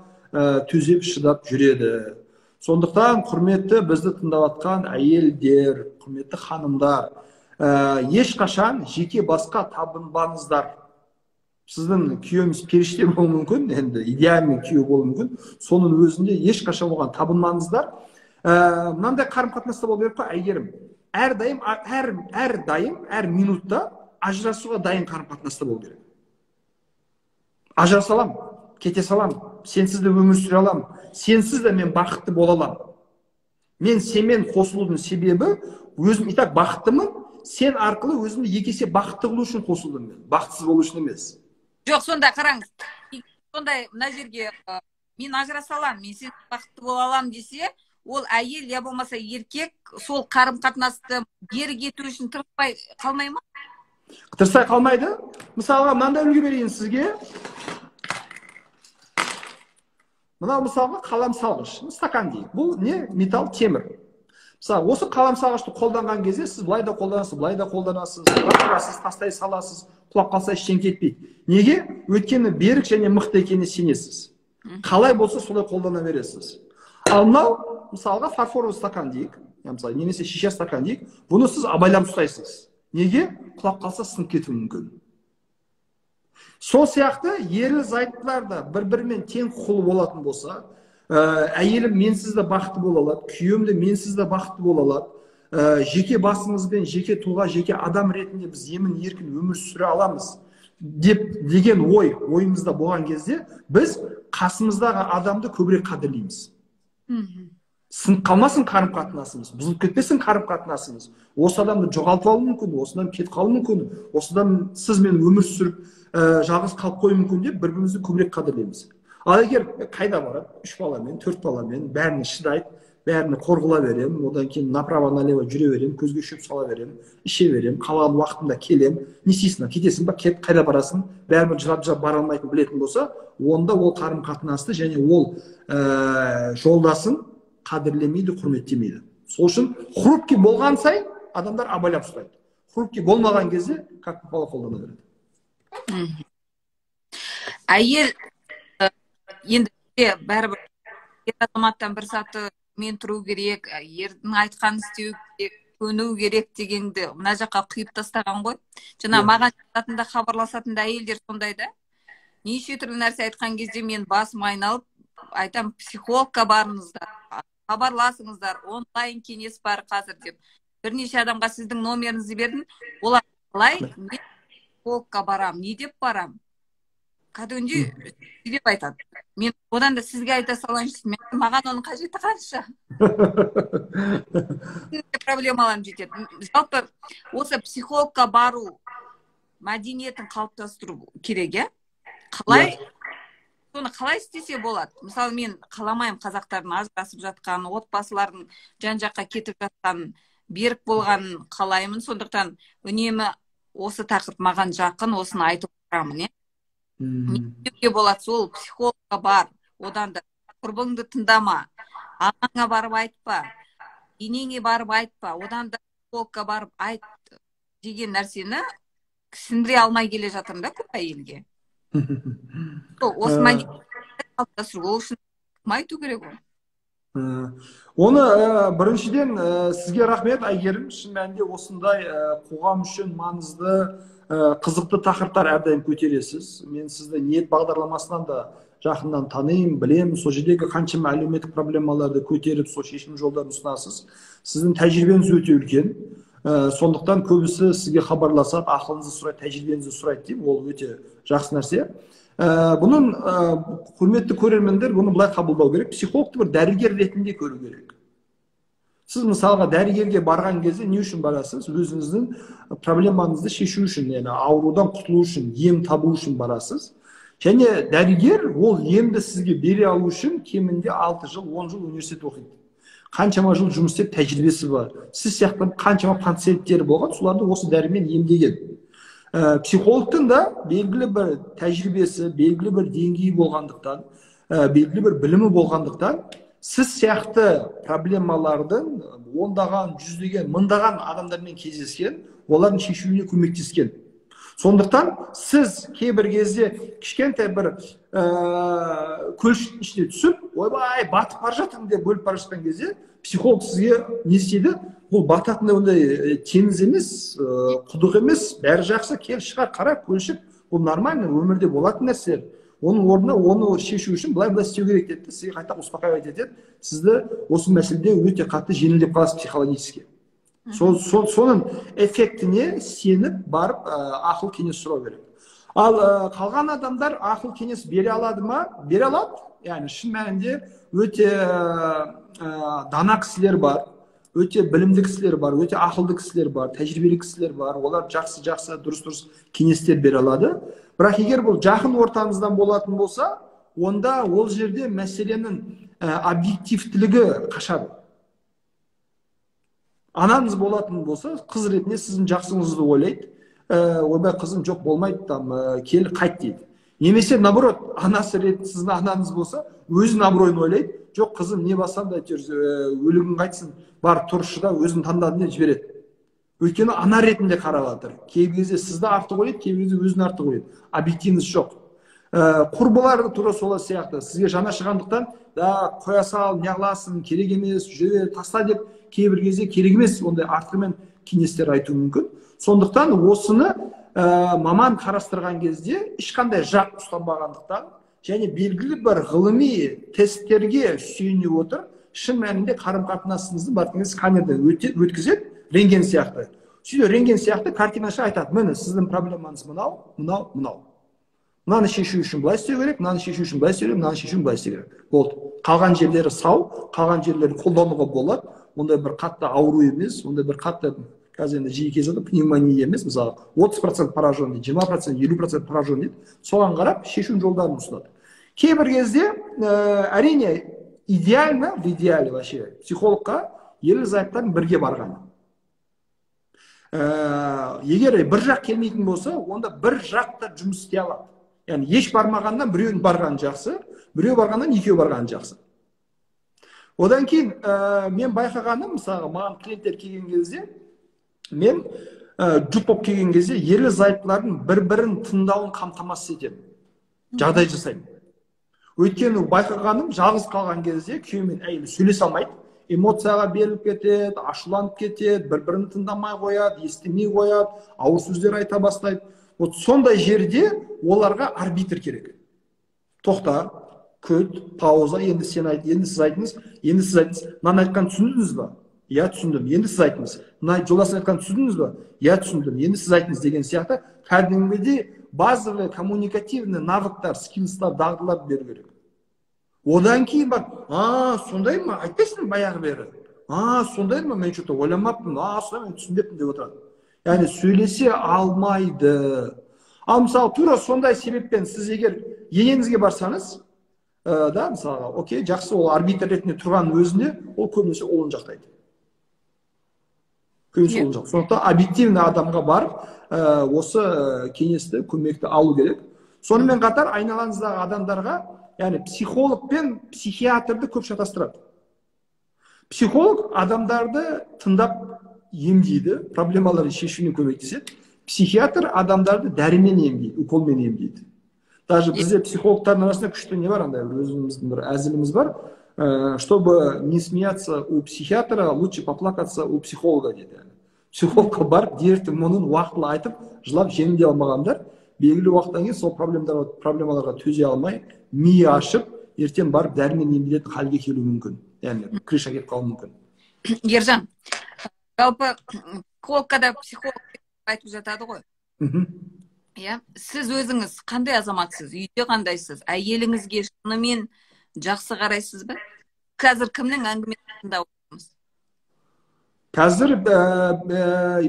төзеп шыдап жүреді. Сондықтан құрметті бізді тыңдап жатқан әйелдер, құрметті ханымдар, ешқашан жеке басқа табынбаңыздар. Сіздің күйеуіңіз періште болуы мүмкін, енді идеальный күйеу болуы мүмкін. Соның өзінде ешқашан оған табынмаңыздар. Мынандай қарым-қатынаста болу керек қой, Әйгерім. Әрдайым, әр минутта ажырасуға дайын қарым-қатынаста болу керек. Ажыраса аламын, кете саламын, сенсіз де өмір сүре аламын, сенсіз де мен бақытты бола аламын. Мен сенмен қосылудың себебі, өзім и так бақыттымын, сен арқылы өзімді екі есе бақытты қылу үшін қосылдым мен, бақытсыз болу үшін емес. Жоқ, сонда қараңыз, сондай мына жерге мен ажыраса аламын, мен сенсіз бақытты бола аламын десе, ол әйел я болмаса еркек сол қарым-қатынасты берік ету үшін тырыспай қалмай ма? Тырыспай қалмайды. Мысалға, мынандай үлгі берейін сізге. Мынау мысалға қалам салғыш, стакан дейік. Бұл не? Металл, темір. Мысалы, осы қалам салғышты қолданған кезде сіз былай да қолданасыз, былай да қолданасыз, лақтырасыз, тастай саласыз, құлап қалса ештеңе кетпейді. Неге? Өйткені берік және мықты екеніне сенесіз. Қалай болса солай қолдана бересіз. Ал мынау мысалға фарфоровый стакан дейік, мысалы, немесе шише стакан дейік, бұны сіз абайлап ұстайсыз. Неге? Құлап қалса сынып кетуі мүмкін. Сол сияқты ерлі зайыптылар да бір-бірімен тең құқылы болатын болса, әйелім менсіз де бақытты бола алады, күйеуім де менсіз де бақытты бола алады, жеке басымызбен, жеке тұлға, жеке адам ретінде біз емін еркін өмір сүре аламыз деп деген ой ойымызда болған кезде біз қасымыздағы адамды көбірек қадірлейміз. Сынып қалмасын қарым-қатынасымыз, бұзылып кетпесін қарым-қатынасымыз. Осы адамды жоғалтып алуы мүмкін, осыдан кетіп қалуы мүмкін, осыдан сіз мен өмір сүріп, жалғыз қалып қоюы мүмкін деп бір-бірімізді көбірек қадірлейміз. Ал егер қайда барады, 3 баламен, 4 баламен, бәріне шыдайды, бәріне қорғыла беремін, одан кейін направо налево жүре беремін, көзге шөп сала беремін, іше беремін, қалған уақытында келемін, не істейсің, кетесің ба, кет, қайда барасың, бәрібір жылап-жылап бара алмайтынын білетін болса, онда ол қарым-қатынасты және ол жолдасын қадірлемейді, құрметтемейді. Сол үшін хрупкий болған сайын адамдар абайлап ұстайды. Хрупкий болмаған кезде как попало қолдана береді. Әйел енді бәрібір ер азаматтан бір саты ермен тұру керек, ердің айтқанын істеу керек, көну керек дегенді мына жаққа құйып тастаған ғой. Жаңа маған жазатын да, хабарласатын да әйелдер сондай да. Неше түрлі нәрсе айтқан кезде мен басым айналып айтам: «Психологқа барыңыздар, хабарласыңыздар, онлайн кеңес бар қазір», – деп. Бірнеше адамға сіздің номеріңізді бердім. Олар: «Қалай мен психологқа барам, не деп барам?» Кәдімгідей деп айтады. Мен одан да сізге айта салайыншы. Мен, маған оның қажеті қанша, проблемаларым жетеді. Жалпы осы психологқа бару мәдениетін қалыптастыру керек, иә? Қалай, соны қалай істесе болады? Мысалы, мен қаламаймын қазақтардың ажырасып жатқанын, отбасылардың жан жаққа кетіп жатқанын, берік болғанын қалаймын. Сондықтан үнемі осы тақырып маған жақын, осыны айтып отырамын, иә. Не істеуге болады? Сол психологқа бар, одан да құрбыңды тыңдама, ағаңа барып айтпа, енеңе барып айтпа, одан да психологқа барып айт деген нәрсені сіңдіре алмай келе жатырмын да көп әйелге. Сол осы мәдениетті қалыптастыру, ол үшін кім айту керек оны? Оны біріншіден, сізге рахмет, Әйгерім. Шын мәнінде осындай қоғам үшін маңызды, қызықты тақырыптар әрдайым көтересіз. Мен сізді «Ниет» бағдарламасынан да жақыннан танимын, білемін. Сол жердегі қаншама әлеуметтік проблемаларды көтеріп, сол шешім жолдарын ұсынасыз. Сіздің тәжірибеңіз өте үлкен. Сондықтан көбісі сізге хабарласады, ақылыңызды сұрайды, тәжірибеңізді сұрайды деймін. Ол өте жақсы нәрсе. Бұның құрметті көрермендер, бұны былай қабылдау керек: психологты бір дәрігер ретінде көру керек. Сіз, мысалға, дәрігерге барған кезде не үшін барасыз? Өзіңіздің проблемаңызды шешу үшін, яғни аурудан құтылу үшін, ем табу үшін барасыз. Және дәрігер ол емді сізге бере алу үшін кемінде 6 жыл, 10 жыл университет оқиды, қаншама жыл жұмыс істеп, тәжірибесі бар, сіз сияқты қаншама пациенттері болған, соларды осы дәрімен емдеген. Психологтың да белгілі бір тәжірибесі, белгілі бір деңгейі болғандықтан, белгілі бір білімі болғандықтан, сіз сияқты проблемалардың ондаған, жүздеген, мыңдаған адамдармен кездескен, олардың шешуіне көмектескен. Сондықтан сіз кейбір кезде кішкентай бір көлшіктің ішіне түсіп, «Ойбай, батып бара жатырмын» деп өліп бара жатқан кезде, психолог сізге не істейді? «Бұл бататын ондай теңіз емес, құдық емес, бәрі жақсы, кел, шығар, қара, көлшік бұл нормально, өмірде болатын нәрселер, оның орнына оны шешу үшін былай былай істеу керек», – деді. Сізге қайта успокаивать етеді сізді. Осы мәселеде өте қатты жеңілдеп қаласыз психологически. Соның эффектіне сеніп барып, ақыл кеңес сұрау керек. Ал қалған адамдар ақыл кеңес бере алады ма? Бере алады. Яғни шын мәнінде өте дана кісілер бар, өте білімді кісілер бар, өте ақылды кісілер бар, тәжірибелі кісілер бар. Олар жақсы жақсы, дұрыс дұрыс кеңестер бере алады. Бірақ егер бұл жақын ортаңыздан болатын болса, онда ол жерде мәселенің объективтілігі қашады. Анаңыз болатын болса, қыз ретінде сіздің жақсыңызды ойлайды: «Ойбай, қызым, жоқ, болмайды, там, кел, қайт», – дейді. Немесе наоборот, анасы ретінде сіздің анаңыз болса, өзінің абыройын ойлайды: «Жоқ, қызым, не бассам да, әйтеуір өлігің қайтсын, бар, тұр, шыда, өзің таңдадың», – деп жібереді. Өйткені ана ретінде қарап жатыр. Кейбір кезде сізді артық ойлайды, кейбір кезде өзін артық ойлайды, объективность жоқ. Құрбылар да тура солай сияқты, сізге жаны ашығандықтан да, «Қоя сал, неғыласың, керек емес, жүре бер, таста», – деп кейбір кезде керек емес ондай артығымен кеңестер айтуы мүмкін. Сондықтан осыны маман қарастырған кезде, ешқандай жақ ұстанбағандықтан және белгілі бір ғылыми тесттерге сүйене отырып, шын мәнінде қарым қатынасыңызды барып сканерден өткізеді, рентген сияқты. Сөйтіп, рентген сияқты картинаша айтады: «Міне, сіздің проблемаңыз мынау, мынау, мынау. Мынаны шешу үшін былай істеу керек, мынаны шешу үшін былай істеу керек, мынаны шешу үшін былай істеу керек». Болды. Қалған жерлері сау, қалған жерлерін қолдануға болады. Ондай бір қатты ауру емес, ондай бір қатты, қазір енді жиі кездеседі, пневмония емес. Мысалы, 30% поражен дейді, 20%, 50% поражен дейді. Соған қарап шешу жолдарын ұсынады. Кейбір кезде, әрине, идеально, в идеале вообще психологқа ерлі зайыптардың бірге барғаны. Егер бір жақ келмейтін болса, онда бір жақ та жұмыс істей алады. Яғни еш бармағаннан біреудің барғаны жақсы, біреу барғаннан екеу барғаны жақсы. Одан кейін мен байқағаным, мысалға, маған клиенттер келген кезде, мен жұп болып келген кезде, ерлі зайыптылардың бір бірін тыңдауын қамтамасыз етемін, жағдай жасаймын. Өйткені байқағаным, жалғыз қалған кезде күйеу мен әйелі сөйлесе алмайды. Эмоцияға беріліп кетеді, ашуланып кетеді, бір-бірін тыңдамай қояды, естімей қояды, ауыр сөздер айта бастайды. Вот сондай жерде оларға арбитр керек. Тоқта, күт, пауза, енді сен айт, енді сіз айтыңыз, енді сіз айтыңыз. Мынаны айтқанын түсіндіңіз ба? Иә, түсіндім. Енді сіз айтыңыз. Мына жолдасың айтқанын түсіндіңіз ба? Иә, түсіндім. Енді сіз айтыңыз деген сияқты кәдімгідей базовый коммуникативный навыктар, скиллстар, дағдылар беру керек. Одан кейін барып, а, сондай ма, айтпайсың баяғы бері, а, сондай ма, мен что-то ойламаппын, а, сондай, мен түсінбеппін деп отырады. Яғни сөйлесе алмайды. Ал мысалы, тура сондай себеппен сіз егер енеңізге барсаңыз, да, мысалға, окей, жақсы, ол арбитр ретінде тұрғанның өзінде ол көбінесе ұлын жақтайды. Көбінесе ұлын жақтайды. Сондықтан объективный адамға барып, осы кеңесті, көмекті алу керек. Сонымен қатар айналаңыздағы адамдарға, яғни психолог пен психиатрды көп шатастырады. Психолог адамдарды тыңдап емдейді, проблемаларын шешуіне көмектеседі. Психиатр адамдарды дәрімен емдейді, уколмен емдейді. Даже бізде психологтардың арасында күшті не бар, андай бір өзіміздің бір әзіліміз бар. Чтобы не смеяться у психиатра, лучше поплакаться у психолога дейді. Психологқа барып, дертін, мұңын уақытылы айтып, жылап жеңілдей алмағандар белгілі уақыттан кейін сол проблемаларға төзе алмай, миы ашып, ертең барып дәрімен емделетін халге келуі мүмкін. Яғни крыша кетіп қалуы мүмкін. Ержан, жалпы психологқа да психолог айтып жатады ғой. Иә, сіз өзіңіз қандай азаматсыз, үйде қандайсыз, әйеліңізге шынымен жақсы қарайсыз ба? Қазір кімнің әңгімесін тыңдап отырмыз? Қазір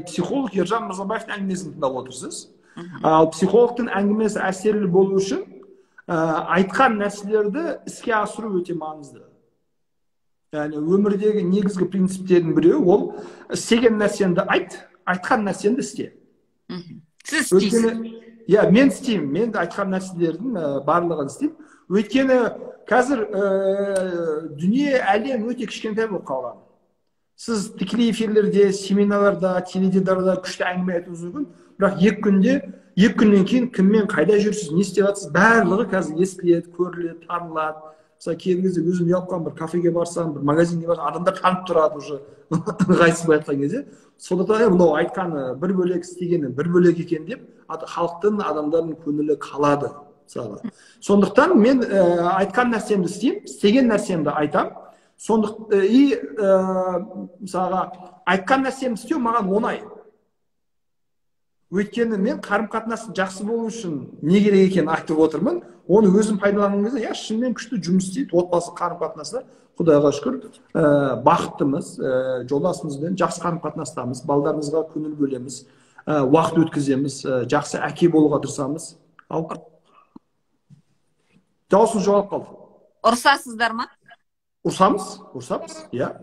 психолог Ержан Мырзабаевтың әңгімесін тыңдап отырсыз. Ал психологтың әңгімесі әсерлі болу үшін айтқан нәрселерді іске асыру өте маңызды. Яғни өмірдегі негізгі принциптердің біреуі ол істеген нәрсеңді айт, айтқан нәрсеңді істе. Сіз істейсіз. Өйткені, иә, мен істеймін, мен айтқан нәрселердің барлығын істеймін. Өйткені қазір дүние, әлем өте кішкентай болып қалған. Сіз тікелей эфирлерде, семинарларда, теледидарда күшті әңгіме айтуыңыз мүмкін, бірақ 2 күннен кейін кіммен қайда жүрсіз, не істеп жатсыз, барлығы қазір естіледі, көріледі, танылады. Мысалы, кейбір кезде өзім ұялып қаламын, бір кафеге барсам, бір магазинге барсам, адамдар танып тұрады уже, ыңғайсыз былай айтқан кезде. Сондықтан мынау айтқаны бір бөлек, істегені бір бөлек екен деп халықтың, адамдардың көңілі қалады мысалға. Сондықтан мен айтқан нәрсемді істеймін, істеген нәрсемді айтамын. И мысалға, айтқан нәрсемді істеу маған оңай, өйткені мен қарым қатынастың жақсы болу үшін не керек екенін айтып отырмын. Оны өзім пайдаланған кезде, иә, шынымен күшті жұмыс істейді. Отбасы қарым қатынаста құдайға шүкір, бақыттымыз, жолдасымызбен жақсы қарым қатынастамыз, балдарымызға көңіл бөлеміз, уақыт өткіземіз, жақсы әке болуға тырысамыз. Ал дауысыңыз жоғалып қалды. Ұрсасыздар ма? Ұрсамыз, ұрсамыз, иә.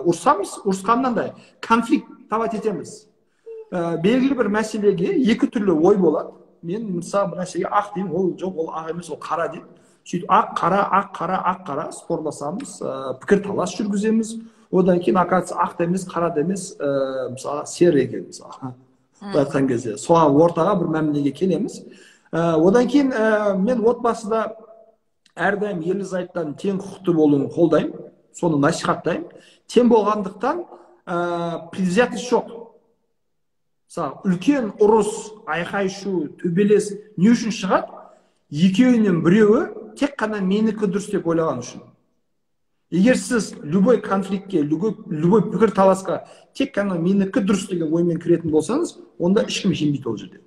Ұрсамыз, ұрысқаннан да конфликтовать етеміз. Белгілі бір мәселеге екі түрлі ой болады. Мен мысалы, бір нәрсеге ақ деймін, ол жоқ, ол ақ емес, ол қара дейді. Сөйтіп ақ, қара, ақ, қара, ақ, қара спорласамыз, пікір талас жүргіземіз. Одан кейін, оказывается, ақ та емес, қара да емес, мысалы, серый екен, мысалы, былай айтқан кезде соған ортаға бір мәмілеге келеміз. Одан кейін мен отбасыда әрдайым ерлі зайыптардың тең құқықты болуын қолдаймын, соны насихаттаймын. Тең болғандықтан предвзятость жоқ. Мысалы, үлкен ұрыс, айқай шу, төбелес не үшін шығады? Екеуінен біреуі тек қана менікі дұрыс деп ойлаған үшін. Егер сіз любой конфликтке, любой пікір таласқа тек қана менікі дұрыс деген оймен кіретін болсаңыз, онда ешкім жеңбейді ол жерде.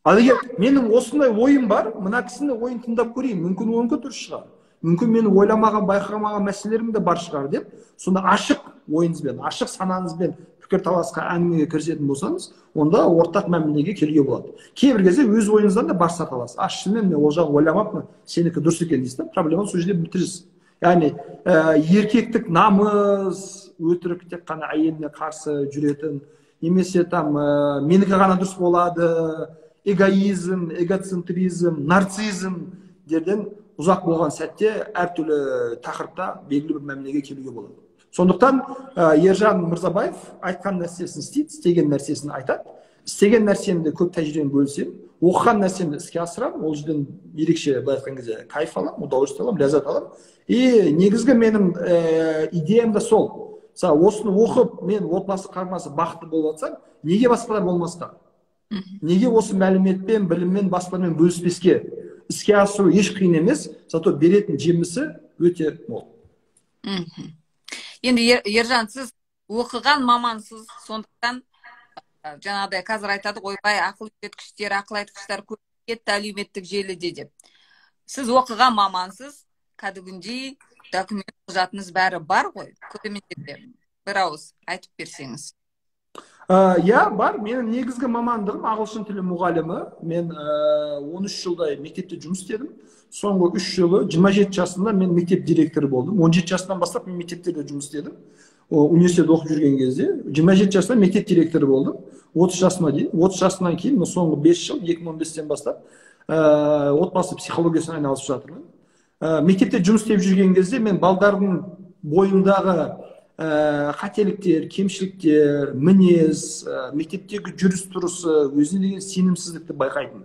Ал егер менің осындай ойым бар, мына кісінің ойын тыңдап көрейін, мүмкін, онікі дұрыс шығар, мүмкін, менің ойламаған, байқамаған мәселелерім де бар шығар деп, сонда ашық ойыңызбен, ашық санаңызбен пікірталасқа, әңгімеге кірісетін болсаңыз, онда ортақ мәмілеге келуге болады. Кейбір кезде өз ойыңыздан да бас тарта аласыз. А, шынымен мен ол жағын ойламаппын, сенікі дұрыс екен дейсіз да, проблеманы сол жерде бітіресіз. Яғни еркектік намыс, өтірік тек қана әйеліне қарсы жүретін немесе там менікі ғана дұрыс болады, эгоизм, эгоцентризм, нарциссизмдерден ұзақ болған сәтте әртүрлі тақырыпта белгілі бір мәмілеге келуге болады. Сондықтан Ержан Мырзабаев айтқан нәрсесін істейді, істеген нәрсесін айтады. Істеген нәрсемді, көп тәжірибемді бөлісемін, оқыған нәрсемді іске асырамын. Ол жерден ерекше, былай айтқан кезде, кайф аламын, удовольствие аламын, ләззат аламын. И негізгі менің идеям да сол: мысалы, осыны оқып, мен отбасы қарым бақытты болып жатсам, неге басқалар болмасқа? Неге осы мәліметпен, біліммен басқалармен бөліспеске? Іске асыру еш қиын емес, зато беретін жемісі өте мол. Енді, Ержан, сіз оқыған мамансыз, сондықтан жаңағыдай қазір айтады ғой, ойбай, ақыл үйреткіштер, ақыл айтқыштар көп кетті әлеуметтік желіде деп. Сіз оқыған мамансыз, кәдімгідей документ, құжатыңыз, бәрі бар ғой. Көрермендерге бір ауыз айтып берсеңіз. Иә, бар. Менің негізгі мамандығым — ағылшын тілі мұғалімі. Мен 13 жылдай мектепте жұмыс істедім. Соңғы 3 жылы, 27 жасымда мен мектеп директоры болдым. 17 жасымнан бастап мен мектептерде жұмыс істедім, университетте оқып жүрген кезде. 27 жасымда мектеп директоры болдым 30 жасыма дейін. 30 жасымнан кейін мына соңғы 5 жыл, 2015-тен бастап отбасы психологиясымен айналысып жатырмын. Мектепте жұмыс істеп жүрген кезде мен балдардың бойындағы қателіктер, кемшіліктер, мінез, мектептегі жүріс тұрысы, өзіне деген сенімсіздікті байқайтын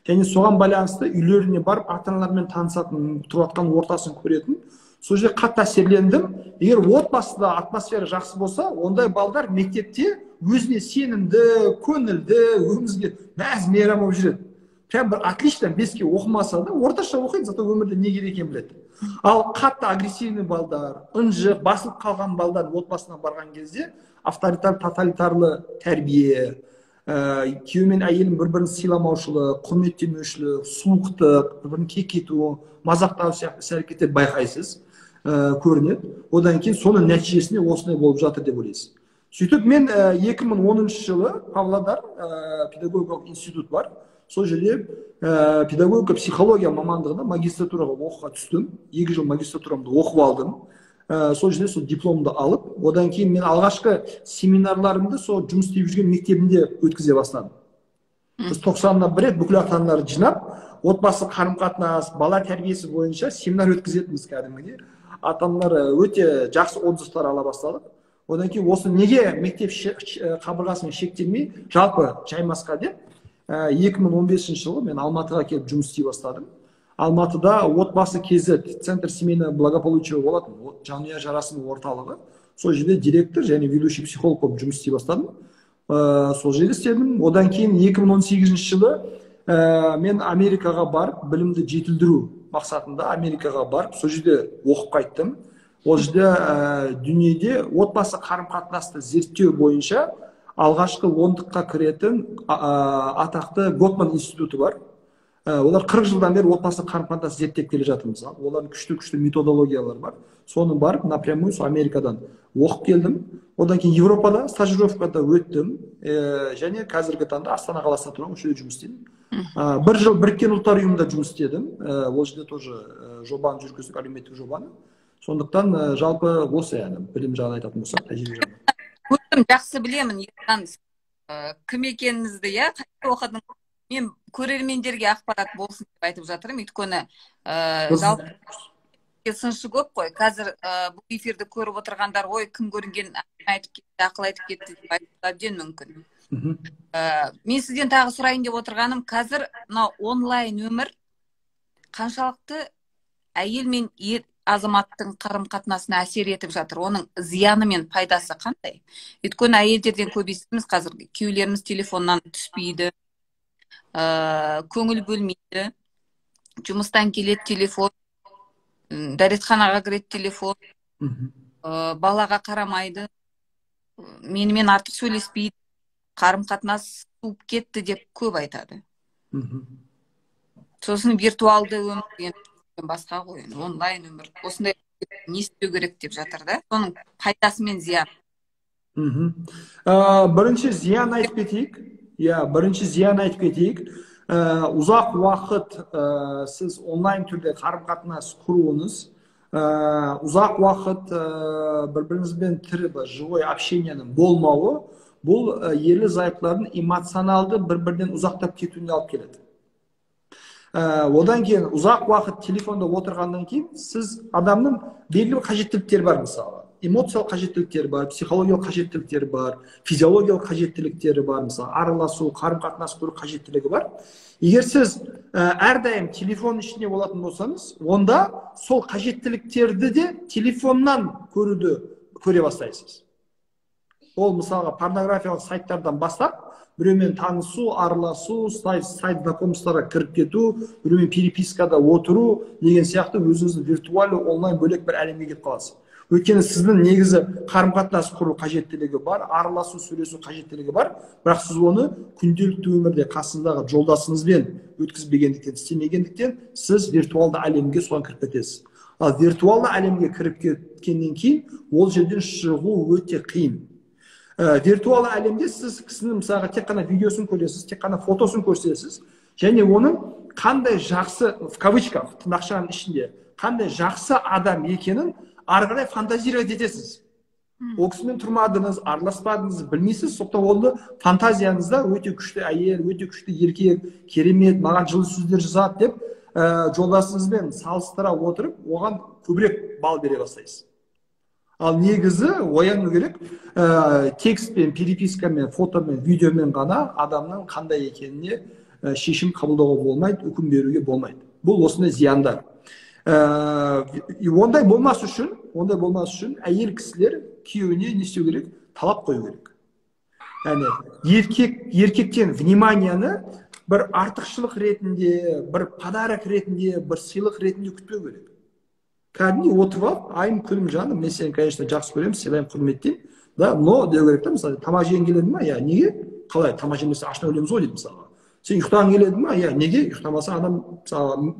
және соған байланысты үйлеріне барып, ата аналармен танысатын, тұрып жатқан ортасын көретін. Сол жерде қатты әсерлендім: егер отбасыда атмосфера жақсы болса, ондай балдар мектепте өзіне сенімді, көңілді, өмірге мәз мейрам болып жүреді. Прям бір отлично, беске оқымаса да, орташа оқиды, зато өмірде не керек екенін біледі. Ал қатты агрессивный балдар, ынжық, басылып қалған балдар отбасына барған кезде авторитар, тоталитарлы тәрбие, күйеу мен әйелін бір бірін сыйламаушылық, құрметтемеушілік, суықтық, бір бірін кекету, мазақтау сияқты іс әрекеттер байқайсыз, көрінеді. Одан кейін соның нәтижесінде осындай болып жатыр деп ойлайсыз. Сөйтіп мен 2010 жылы Павлодар педагогикалық институт бар, сол жерде педагогика, психология мамандығына магистратураға оқуға түстім. 2 жыл магистратурамды оқып алдым. Сол жерде сол дипломды алып, одан кейін мен алғашқы семинарларымды сол жұмыс істеп жүрген мектебімде өткізе бастадым. Біз 90-на бір рет бүкіл ата аналарды жинап, отбасы қарым қатынас, бала тәрбиесі бойынша семинар өткізетінбіз. Кәдімгідей ата аналар өте жақсы отзывтар ала бастадық. Одан кейін осы неге мектеп қабырғасымен шектелмей, жалпы жаймасқа деп, 2015 жылы мен Алматыға келіп жұмыс істей бастадым. Алматыда Отбасы kz, центр семейного благополучия болатын, жанұя жарасымы орталығы, сол жерде директор және ведущий психолог болып жұмыс істей бастадым. Сол жерде істедім. Одан кейін 2018 жылы мен Америкаға барып, білімді жетілдіру мақсатында Америкаға барып, сол жерде оқып қайттым. Ол жерде дүниеде отбасы қарым қатынасты зерттеу бойынша алғашқы ондыққа кіретін атақты Готман институты бар. Олар 40 жылдан бері отбасы қарым қатынасты зерттеп келе жатыр. Мысалы, олардың күшті күшті методологиялары бар. Соны барып, напрямую сол Америкадан оқып келдім. Одан кейін Европада стажировкада өттім. Және қазіргі таңда Астана қаласында тұрамын, осы жерде жұмыс істеймін. Бір жыл Біріккен Ұлттар Ұйымында жұмыс істедім. Ол жерде тоже жобаны жүргіздік, әлеуметтік жобаны. Сондықтан жалпы осы, яғни білім жағын айтатын болсақ, тәжірибе жағынан. Өзім жақсы білемін, Ержан, кім екеніңізді, иә, қайда оқыдыңыз. Мен көрермендерге ақпарат болсын деп айтып жатырмын, өйткені жалпы сыншы көп қой қазір. Бұл эфирді көріп отырғандар: «Ой, кім көрінген айтып кетті, ақыл айтып кетті», — деп айтуы әбден мүмкін. Мен сізден тағы сұрайын деп отырғаным: қазір мынау онлайн өмір қаншалықты әйел мен ер азаматтың қарым қатынасына әсер етіп жатыр? Оның зияны мен пайдасы қандай? Өйткені әйелдерден көп естиміз қазір: күйеулеріміз телефоннан түспейді, көңіл бөлмейді, жұмыстан келеді — телефон, дәретханаға кіреді — телефон, балаға қарамайды, менімен артық сөйлеспейді, қарым қатынас суып кетті деп көп айтады. Сосын виртуалды өмір енді басқа ғой, енді онлайн өмір, осындай не істеу керек деп жатыр да. Соның пайдасы мен зияны. Бірінші зиян айтып кетейік, иә, бірінші зиян айтып кетейік. Ұзақ уақыт сіз онлайн түрде қарым қатынас құруыңыз, ұзақ уақыт бір біріңізбен тірі, живой общениенің болмауы, бұл ерлі зайыптылардың эмоционалды бір бірінен ұзақтап кетуіне алып келеді. Одан кейін ұзақ уақыт телефонда отырғаннан кейін сіз, адамның белгілі бір қажеттіліктері бар, мысалы. Эмоциялық қажеттіліктері бар, психологиялық қажеттіліктері бар, физиологиялық қажеттіліктері бар, мысалы, араласу, қарым-қатынас құру қажеттілігі бар. Егер сіз әрдайым телефон ішінде болатын болсаңыз, онда сол қажеттіліктерді де телефоннан көре бастайсыз. Ол мысалға порнографиялық сайттардан бастап, біреумен танысу, араласу, сайт знакомстволарға кіріп кету, біреумен перепискада отыру деген сияқты өзіңізді виртуальды онлайн бөлек бір әлемге кетіп қаласыз. Өйткені сіздің негізі қарым-қатынас құру қажеттілігі бар, араласу, сөйлесу қажеттілігі бар, бірақ сіз оны күнделікті өмірде қасыңыздағы жолдасыңызбен өткізбегендіктен, істемегендіктен сіз виртуалды әлемге соған кіріп кетесіз. Ал виртуалды әлемге кіріп кеткеннен кейін ол жерден шығу өте қиын. Виртуалды әлемде сіз кісінің мысалға тек қана видеосын көресіз, тек қана фотосын көрсетесіз, және оның қандай жақсы, в кавычках, тырнақшаның ішінде, қандай жақсы адам екенін ары қарай фантазировать етесіз. Ол кісімен тұрмадыңыз, араласпадыңыз, білмейсіз, сондықтан оны фантазияңызда өте күшті әйел, өте күшті еркек, керемет, маған жылы сөздер жазады деп жолдасыңызбен салыстыра отырып, оған көбірек балл бере бастайсыз. Ал негізі ояну керек, текстпен, перепискамен, фотомен, видеомен ғана адамның қандай екеніне шешім қабылдауға болмайды, үкім беруге болмайды. Бұл осындай зияндар. Ондай болмас үшін әйел кісілер күйеуіне не істеу керек? Талап қою керек. Яғни еркектен вниманияны бір артықшылық ретінде, бір подарок ретінде, бір сыйлық ретінде күтпеу керек. Кәдімгідей отырып алып, айым, күнім, жаным, мен сені, конечно, жақсы көремін, сыйлаймын, құрметтеймін, да, но деу керек та, мысалы, тамақ жегің келеді ма? Иә, неге? Қалай, тамақ жемесе ашына өлеміз ғой дейді мысалға. Сен ұйықтағың келеді ма? Иә, неге? Ұйықтамаса адам, мысалы,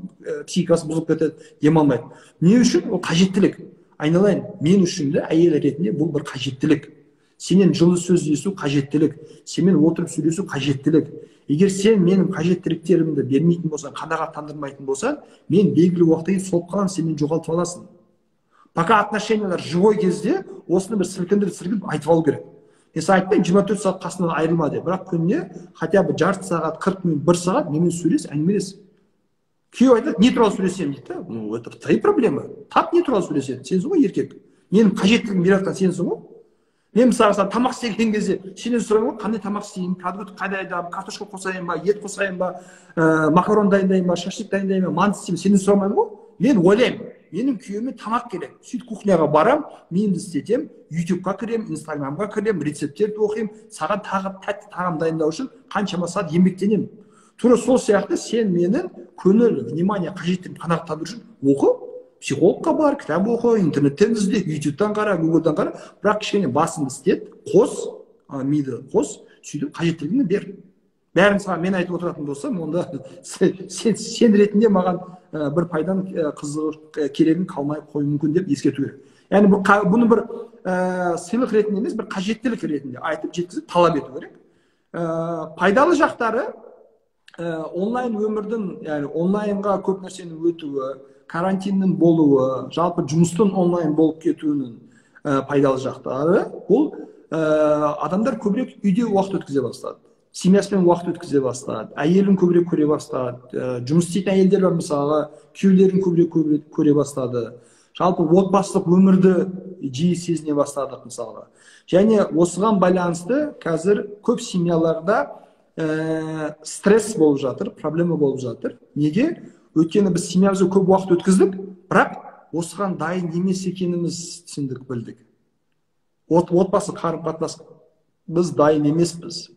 психикасы бұзылып кетеді, демалмайды. Не үшін? Ол қажеттілік. Айналайын, мен үшін де әйел ретінде бұл бір қажеттілік. Сенен жылы сөз есту қажеттілік, сенімен отырып сөйлесу қажеттілік. Егер сен менің қажеттіліктерімді бермейтін болсаң, қанағаттандырмайтын болсаң, мен белгілі уақыттан кейін солып қаламын, сен мені жоғалтып аласың. Пока отношениялар живой кезде осыны бір сілкіндіріп айтып алу керек. Мен саған айтпаймын, 24 сағат қасынан айырылма деп, бірақ күніне хотя бы жарты сағат, 40 минут, 1 сағат менімен сөйлес, әңгімелес. Күйеу айтады, не туралы сөйлесемін дейді да. Ну, это твои проблемы. Тап не туралы сөйлеседі, сенсің ғой еркек. Менің қажеттілігімді беріп жатқан сенсің ғой. Мен мысалы тамақ істеген кезде сенен сұраймын ғой, қандай тамақ істеймін, кәдімгі қайда айдамын, картошка қосайын ба, ет қосайын ба, макарон дайындайын ба, шашлык дайындайын ба, манты істеймін, сенен сұрамаймын ғой. Мен ойлаймын, менің күйеуіме тамақ керек. Сөйтіп кухняға барам, миымды істетемін, ютубқа кіремін, инстаграмға кіремін, рецепттерді оқимын, саған тағы тәтті тағам дайындау үшін қаншама сағат еңбектенемін. Тура сол сияқты сен менің көңіл, внимание, қажеттілігімді қанағаттандыру үшін оқы, психологқа бар, кітап оқы, интернеттен ізде, ютубтан қара, гуглдан қара, бірақ кішкене басыңды істет, қос, миды қос, сөйтіп қажеттілігіңді бер. Бәрін саған мен айтып отыратын болсам, онда сен ретінде маған бір пайдан қызығы керегін қалмай қоюы мүмкін деп ескерту керек. Яғни бұны бір сыйлық ретінде емес, бір қажеттілік ретінде айтып жеткізіп талап ету керек. Пайдалы жақтары онлайн өмірдің, яғни онлайнға көп нәрсенің өтуі, карантиннің болуы, жалпы жұмыстың онлайн болып кетуінің пайдалы жақтары, бұл адамдар көбірек үйде уақыт өткізе бастады, семьясымен уақыт өткізе бастады, әйелін көбірек көре бастады, жұмыс істейтін әйелдер бар мысалға, күйеулерін көбірек көре бастады, жалпы отбасылық өмірді жиі сезіне бастадық мысалға. Және осыған байланысты қазір көп семьяларда стресс болып жатыр, проблема болып жатыр. Неге? Өйткені біз семьямызда көп уақыт өткіздік, бірақ осыған дайын емес екеніміз түсіндік, білдік. Отбасы қарым-қатынас біз дайын емеспіз.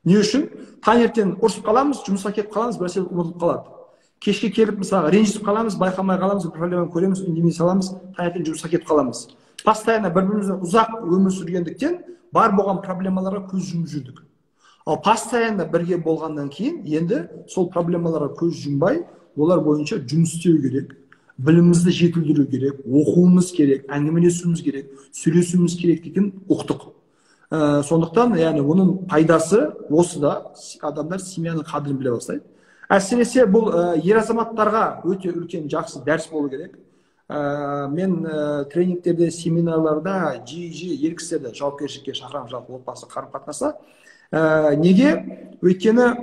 Не үшін? Таңертең ұрысып қаламыз, жұмысқа кетіп қаламыз, бір нәрсе ұмытылып қалады. Кешке келіп мысалға ренжісіп қаламыз, байқамай қаламыз, проблеманы көреміз, үндемей саламыз, таңертең жұмысқа кетіп қаламыз. Постоянно бір-бірімізбен ұзақ өмір сүргендіктен бар болған проблемаларға көз жұмып жүрдік. Ал постоянно бірге болғаннан кейін енді сол проблемаларға көз жұмбай, олар бойынша жұмыс істеу керек, білімімізді жетілдіру керек, оқуымыз керек, әңгімелесуіміз керек, сөйлесуіміз керек деген ұқтық. Сондықтан яғни оның пайдасы осыда, адамдар семьяның қадірін біле бастайды. Әсіресе бұл ер азаматтарға өте үлкен жақсы дәріс болу керек. Мен тренингтерде, семинарларда жиі-жиі ер кісілерді жауапкершілікке шақырамын, жалпы отбасы қарым-қатынаста. Неге? Өйткені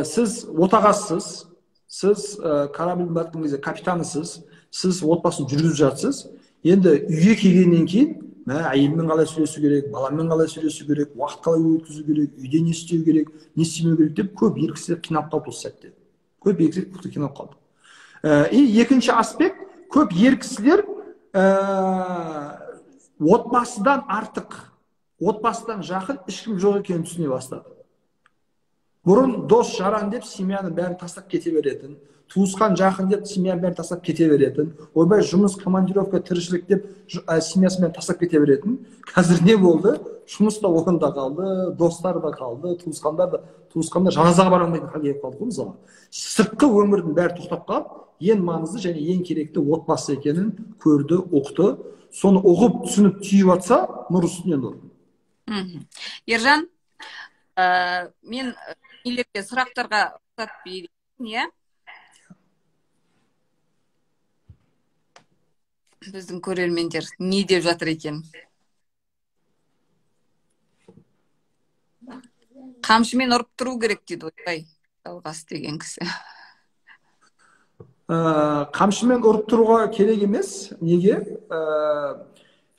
сіз отағасысыз, сіз корабль батқан кезде капитанысыз, сіз отбасын жүргізіп жатсыз. Енді үйге келгеннен кейін әйелмен қалай сөйлесу керек, баламен қалай сөйлесу керек, уақыт қалай өткізу керек, үйде не істеу керек, не істемеу керек деп көп ер кісілер қиналып қалды осы сәтте. Көп ер кісілер қиналып қалды. И екінші аспект, көп ер кісілер отбасыдан артық, отбасыдан жақын ешкім жоқ екенін түсіне бастады. Бұрын дос жаран деп семьяны бәрін тастап кете беретін, туысқан жақын деп семьяны бәрін тастап кете беретін, ойбай жұмыс, командировка, тіршілік деп семьясымен тастап кете беретін. Қазір не болды? Жұмыс та орында қалды, достар да қалды, туысқандар да, туысқандар жаназаға бара алмайтын халге келіп қалды ғой мысалға. Сыртқы өмірдің бәрі тоқтап қалып, ең маңызды және ең керекті отбасы екенін көрді, ұқты. Соны ұғып, түсініп, түйіп атса, нұр үстіне нұр. Ержан, мен нелерге, сұрақтарға рұқсат берейін, иә? Біздің көрермендер не деп жатыр екен? Қамшымен ұрып тұру керек дейді, ойбай, Жалғас деген кісі. Қамшымен ұрып тұруға керек емес. Неге?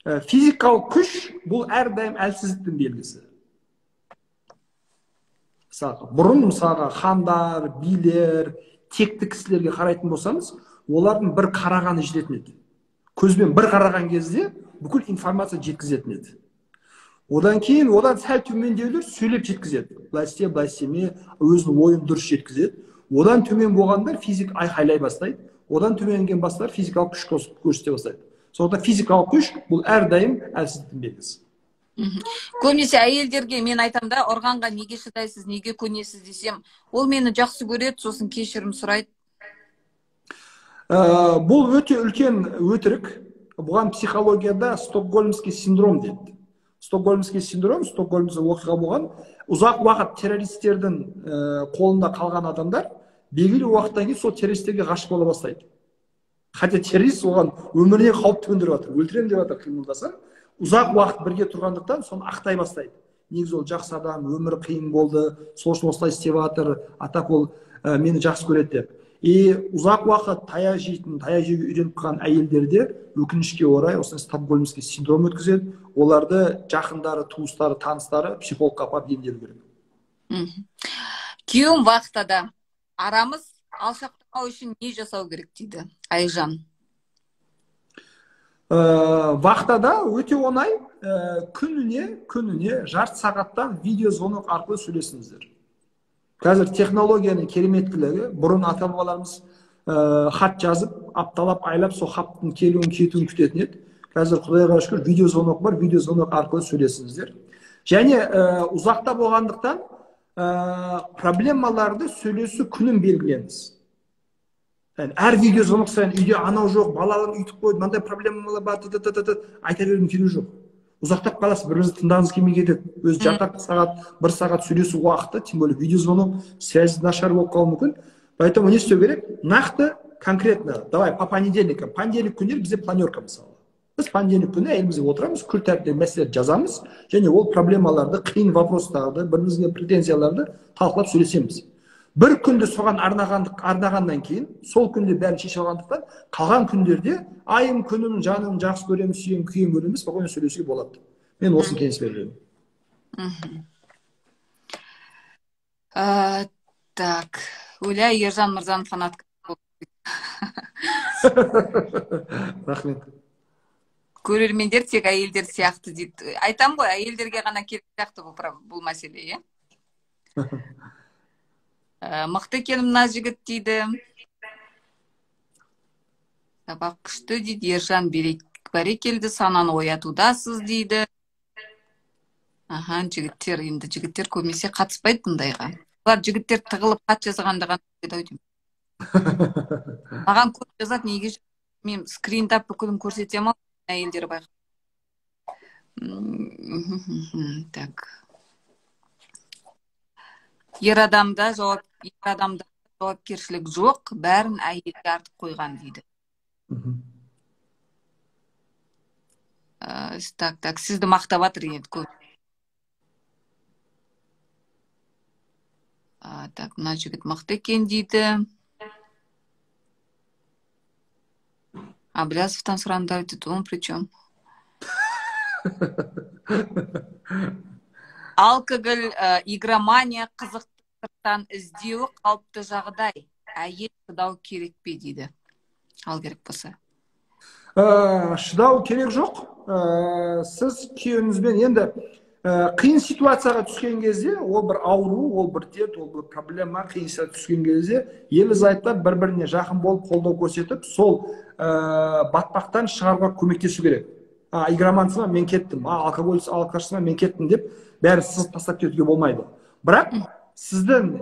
Физикалық күш бұл әрдайым әлсіздіктің белгісі. Мысалға, бұрын мысалға хандар, билер, текті кісілерге қарайтын болсаңыз, олардың бір қарағаны жететін еді. Көзбен бір қараған кезде бүкіл информация жеткізетін еді. Одан кейін одан сәл төмендеулер сөйлеп жеткізеді. Былай істе, былай істеме, өзінің ойын дұрыс жеткізеді. Одан төмен болғандар физик айқайлай бастайды. Одан төменген бастар физикалық күш көрсете бастайды. Сондықтан физикалық күш бұл әрдайым әлсіздіктің белгісі. Көбінесе әйелдерге мен айтам да, ұрғанға неге шыдайсыз, неге көнесіз десем, ол мені жақсы көреді, сосын кешірім сұрайды. Бұл өте үлкен өтірік. Бұған психологияда стокгольмский синдром дейді. Стокгольмский синдром, Стокгольмде оқиға болған. Ұзақ уақыт террористердің қолында қалған адамдар белгілі уақыттан кейін сол террористерге ғашық бола бастайды. Хотя террорист оған өміріне қауіп төндіріп жатыр, өлтіремін деп жатыр қимылдаса, ұзақ уақыт бірге тұрғандықтан соны ақтай бастайды. Негізі ол жақсы адам, өмірі қиын болды, сол үшін осылай істеп жатыр, а так ол мені жақсы көреді деп. И ұзақ уақыт таяқ жейтін, таяқ жеуге үйреніп қалған әйелдерде өкінішке орай осындай стокгольмский синдром өткізеді. Оларды жақындары, туыстары, таныстары психологқа апарып емделу керек. Күйеуім вахтада, арамыз алшақтамау үшін не жасау керек дейді Айжан. Вахтада өте оңай, күніне жарты сағаттан видеозвонок арқылы сөйлесіңіздер. Қазір технологияның кереметтілігі, бұрын ата-бабаларымыз хат жазып, апталап, айлап сол хаттың келуін, кетуін күтетін еді. Қазір Құдайға шүкір видеозвонок бар, видеозвонок арқылы сөйлесіңіздер. Және ұзақта болғандықтан проблемаларды сөйлесу күнін белгілеңіз. Яғни әр видеозвонок сайын үйде анау жоқ, балаларым үйтіп қойды, мынандай проблемалар бар, айта берудің керегі жоқ. Ұзақтап қаласыз, бір-біріңізді тыңдағыңыз келмей кетеді. Өзі жарты сағат, бір сағат сөйлесу уақыты, тем более видеозвонок, связь нашар болып қалуы мүмкін. Поэтому не істеу керек? Нақты, конкретно, давай по понедельникам. Понедельник күндері бізде планерка мысалы. Біз понедельник күні әйелімізбен отырамыз, күн тәртібіндегі мәселелерді жазамыз және ол проблемаларды, қиын вопростарды, бір-бірімізге претензияларды талқылап сөйлесеміз. Бір күнді соған арнағаннан кейін, сол күнде бәрін шешіп алғандықтан, қалған күндерде айым, күнім, жаным, жақсы көремін, сүйемін, күйемін көремін, спокойно сөйлесуге болады. Мен осыны кеңес беремін. Так, Оля Ержан мырзаның фанатка. Рахмет. Көрермендер тек әйелдер сияқты дейді. Айтам ғой, әйелдерге ғана керек сияқты бұл мәселе, иә? Мықты екен мына жігіт дейді. Сабақ күшті дейді. Ержан бәрекелді, сананы оятудасыз дейді. Аха, жігіттер, енді жігіттер көбінесе қатыспайды бұндайға. Олар жігіттер тығылып хат жазғанда ғана дейді ау деймін. Маған көп жазады, неге мен скриндап бүкілін көрсетемін ау, әйелдер байқап. Так. Ер адамда жауапкершілік жоқ, бәрін әйелге артып қойған дейді. Так, так, сізді мақтап жатыр енді көп. Так, мына жігіт мықты екен дейді. Аблязовтан сұраңдар дейді, он при чем? Алкоголь, игромания, қызықтан іздеуі қалыпты жағдай. Әйел шыдау керек пе дейді? Ал керек болса. Шыдау керек жоқ. Сіз күйеуіңізбен енді қиын ситуацияға түскен кезде, ол бір ауру, ол бір дерт, ол бір проблема, қиын ситуацияға түскен кезде ерлі зайыптылар бір-біріне жақын болып қолдау көрсетіп, сол батпақтан шығаруға көмектесу керек. Игромансың ба, мен кеттім, алкоголь алкашсың ба, мен кеттім деп бәрін сызып тастап кетуге болмайды. Бірақ сіздің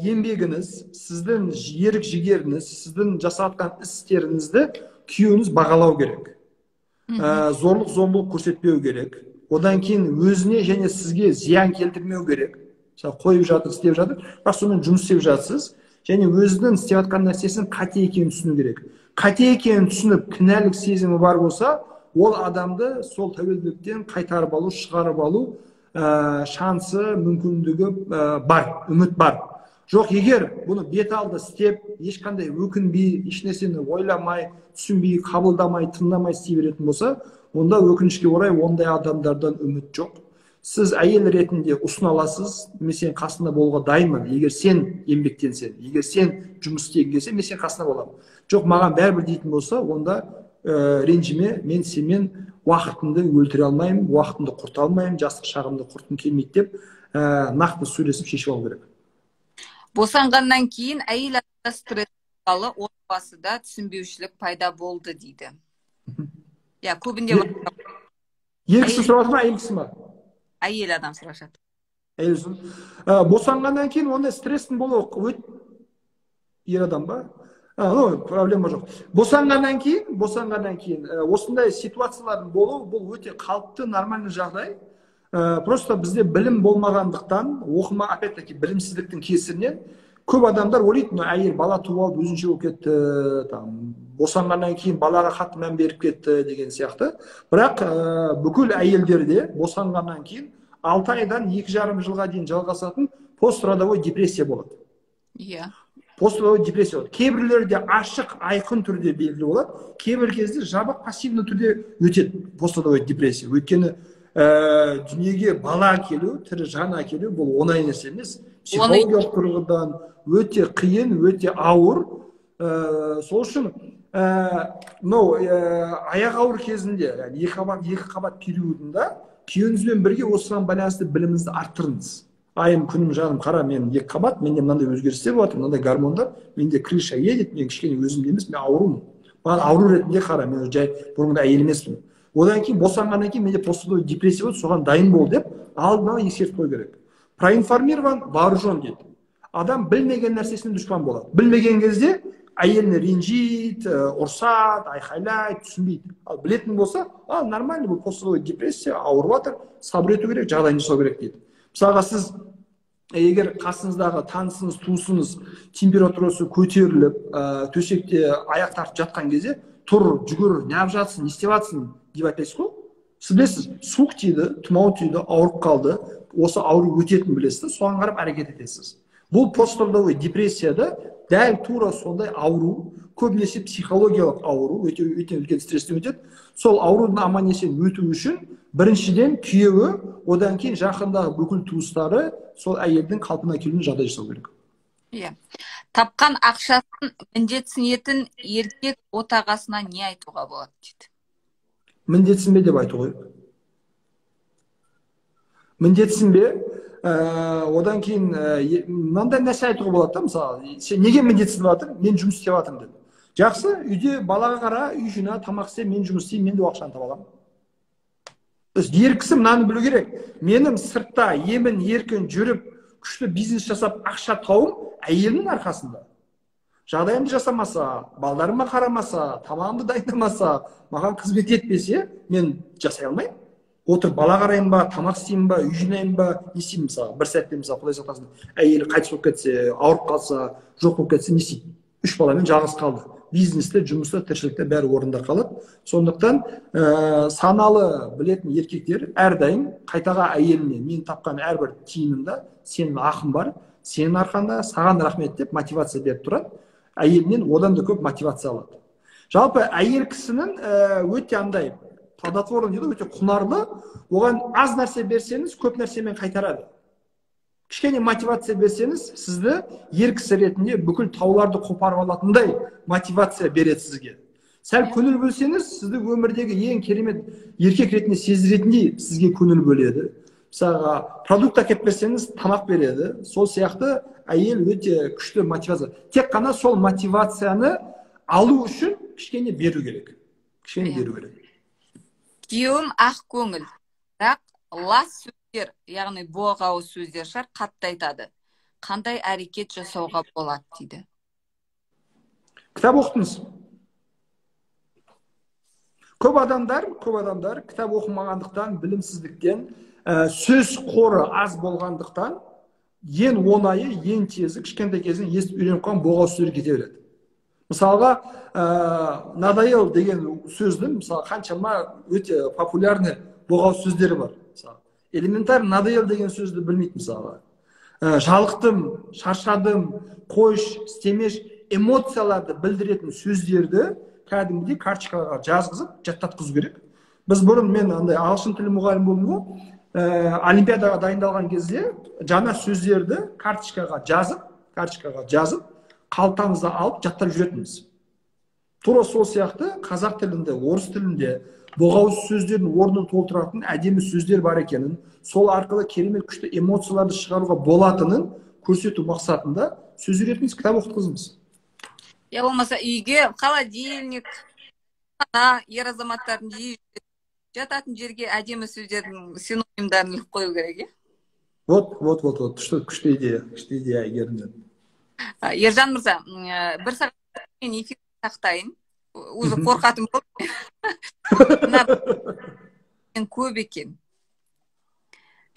еңбегіңіз, сіздің ерік жігеріңіз, сіздің жасатқан істеріңізді күйеуіңіз бағалау керек. Зорлық зомбылық көрсетпеу керек. Одан кейін өзіне және сізге зиян келтірмеу керек. Мысалы, қойып жатыр, істеп жатыр, бірақ сонымен жұмыс істеп жатсыз, және өзінің істеп жатқан нәрсесінің қате екенін түсіну керек. Қате екенін түсініп, кінәлік сезімі бар болса, ол адамды сол тәуелділіктен қайтарып алу, шығарып алу шансы, мүмкіндігі бар, үміт бар. Жоқ, егер бұны бет алды істеп, ешқандай өкінбей, ешнәрсені ойламай, түсінбей, қабылдамай, тыңдамай істей беретін болса, онда өкінішке орай ондай адамдардан үміт жоқ. Сіз әйел ретінде ұсына аласыз, мен сенің қасында болуға дайынмын. Егер сен еңбектенсең, егер сен жұмыс істегің келсе, мен сенің қасында боламын. Жоқ, маған бәрібір дейтін болса, онда ренжіме, мен сенімен уақытымды өлтіре алмаймын, уақытымды құрта алмаймын, жастық шағымды құртқым келмейді деп нақты сөйлесіп шешіп алу керек. Босанғаннан кейін әйел адамда стресс туралы отбасыда түсінбеушілік пайда болды дейді. Я, көбінде ер кісі сұрап жатыр ма, әйел кісі ма? Әйел адам сұрап жатыр. Әйел. Босанғаннан кейін ондай стресстің болуы ер адам ба? Ну, проблема жоқ. Босанғаннан кейін осындай ситуациялардың болуы бұл өте қалыпты, нормальный жағдай. Просто бізде білім болмағандықтан, оқыма, опять-таки, білімсіздіктің кесірінен көп адамдар ойлайды, мына әйел бала туып алып өзінше болып кетті, там, босанғаннан кейін балаға қатты мән беріп кетті деген сияқты. Бірақ бүкіл әйелдерде босанғаннан кейін 6 айдан 2,5 жылға дейін жалғасатын постродовой депрессия болады. Иә. Постродовой депрессия болады. Кейбіреулерде ашық, айқын түрде белгілі болады, кейбір кезде жабық, пассивді түрде өтеді постродовой депрессия. Өйткені дүниеге бала әкелу, тірі жан әкелу бұл оңай нәрсе емес. Психологиялық тұрғыдан өте қиын, өте ауыр. Сол үшін аяқ ауыр кезінде, яғни екі қабат периодында күйеуіңізбен бірге осыған байланысты біліміңізді арттырыңыз. Айым, күнім, жаным, қара, мен екі қабат, менде мынандай өзгерістер болады, мынандай гормондар, менде крыша едет, мен кішкене өзімде емес, мен аурумын. Маған ауру ретінде қара, мен жай бұрынғыдай әйел емеспін. Одан кейін босанғаннан кейін менде постродовой депрессия болды, соған дайын бол деп алдын ала ескертіп қою керек. Проинформирован, вооружен дейді. Адам білмеген нәрсесіне дұшпан болады. Білмеген кезде әйеліне ренжиді, ұрсады, айқайлайды, түсінбейді. Ал білетін болса, ал нормально, бұл постродовой депрессия, ауырып жатыр, сабыр ету керек, жағдайын жасау керек дейді. Мысалға, сіз егер қасыңыздағы танысыңыз, туысыңыз температурасы көтеріліп, төсекте аяқ тартып жатқан кезде, тұр, жүгір, неғып жатсың, не істеп жатсың деп айтпайсыз ғой. Сіз білесіз, суық тиді, тұмау тиді, ауырып қалды, осы ауру өтетінін білесіз, соған қарап әрекет етесіз. Бұл постродовой депрессияда дәл тура сондай ауру, көбінесе психологиялық ауру, өте өте үлкен стресстен өтеді. Сол аурудың аман есен өту үшін біріншіден күйеуі, одан кейін жақындағы бүкіл туыстары сол әйелдің қалпына келуіне жағдай жасау керек. Иә. Тапқан ақшасын міндетсінетін еркек отағасына не айтуға болады дейді? Міндетсінбе деп айту ғой. Міндетсінбе, одан кейін мынандай нәрсе айтуға болады да, мысалы, сен неге міндетсініп жатырсың? Мен жұмыс істеп жатырмын деп. Жақсы, үйде балаға қара, үй жина, тамақ істе, мен жұмыс істеймін, мен де ақшаны таба аламын. Ер кісі мынаны білу керек. Менің сыртта емін еркін жүріп, күшті бизнес жасап ақша тауым әйелімнің арқасында. Жағдайымды жасамаса, балдарыма қарамаса, тамағымды дайындамаса, маған қызмет етпесе, мен жасай алмаймын. Отырып бала қараймын ба, тамақ істеймін ба, үй жинаймын ба, не істеймін мысалы? Бір сәтте мысалы, Құдай сақтасын, әйелі қайтыс болып кетсе, ауырып қалса, жоқ болып кетсе, не істейді? 3 баламен жалғыз қалды. Бизнесте, жұмыста, тіршілікте бәрі орында қалады. Сондықтан саналы білетін еркектер әрдайым қайтаға әйеліне, мен тапқан әрбір тиынымда сенің ақым бар, сенің арқаңда, саған рахмет деп мотивация беріп тұрады. Әйелінен одан да көп мотивация алады. Жалпы әйел кісінің өте андай плодотворный дейді, өте құнарлы. Оған аз нәрсе берсеңіз, көп нәрсемен қайтарады. Кішкене мотивация берсеңіз, сізді ер кісі ретінде бүкіл тауларды қопарып алатындай мотивация береді сізге. Сәл көңіл бөлсеңіз, сізді өмірдегі ең керемет еркек ретінде сездіретіндей сізге көңіл бөледі. Мысалға, продукт әкеліп берсеңіз, тамақ береді. Сол сияқты әйел өте күшті мотивация. Тек қана сол мотивацияны алу үшін кішкене беру керек. Кішкене беру керек. Күйеуім ақ көңіл, бірақ лас сөздер, яғни боғауыз сөздер шығар, қатты айтады. Қандай әрекет жасауға болады дейді. Кітап оқытыңыз. Көп адамдар кітап оқымағандықтан, білімсіздіктен, сөз қоры аз болғандықтан ең оңайы, ең тезі кішкентай кезінен естіп үйреніп қалған боғауыз сөздер кете береді. Мысалға, надоел деген сөздің, мысалы, қаншама өте популярный боғауыз сөздері бар. Мысалы, элементарно надоел деген сөзді білмейді мысалға. Жалықтым, шаршадым, қойш, істемеш, эмоцияларды білдіретін сөздерді кәдімгідей карточкаға жазғызып, жаттатқызу керек. Біз бұрын, мен андай ағылшын тілі мұғалімі болдым ғой, олимпиадаға дайындалған кезде жаңа сөздерді карточкаға жазып, қалтамызда алып жаттап жүретінбіз. Тура сол сияқты қазақ тілінде, орыс тілінде боғауыз сөздердің орнын толтыратын әдемі сөздер бар екенін, сол арқылы керемет күшті эмоцияларды шығаруға болатынын көрсету мақсатында сөз үйретіңіз, кітап оқытқызыңыз. Я болмаса үйге холодильник, ер азаматтардың жиі жататын жерге әдемі сөздердің синонимдарын іліп қою керек, е? Вот. Күшті идея, Әйгерімнен. Ержан мырза, бір сағат мен эфир сақтайын. Уже қорқатын болып. Мына көп екен.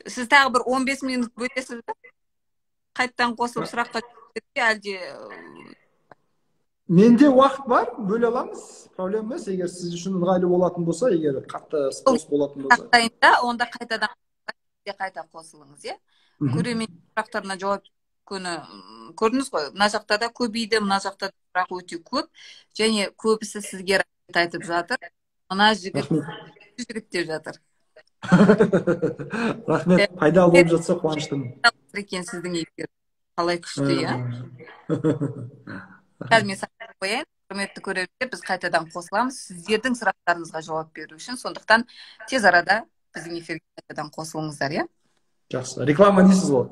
Сіз тағы бір 15 минут бөлесіз бе? Қайттан қосылып сұраққа әлде? Менде уақыт бар, бөле аламыз, проблема емес. Егер сіз үшін ыңғайлы болатын болса, егер қатты спрос болатын болса. Сақтайын да, онда қайтадан қайта қосылыңыз, иә? Көрермен сұрақтарына жауап күні көрдіңіз ғой, мына жақта да көбейді, мына жақта да сұрақ өте көп, және көбісі сізге рахмет айтып жатыр. Мына жігіт деп жатыр. Рахмет, пайдалы болып жатса қуаныштымын. Екен сіздің эфир қалай күшті, иә? Қазір мен сақтап қояйын, құрметті көрермендер, біз қайтадан қосыламыз сіздердің сұрақтарыңызға жауап беру үшін, сондықтан тез арада біздің эфирге қайтадан қосылыңыздар, иә? Жақсы, реклама дейсіз ғой.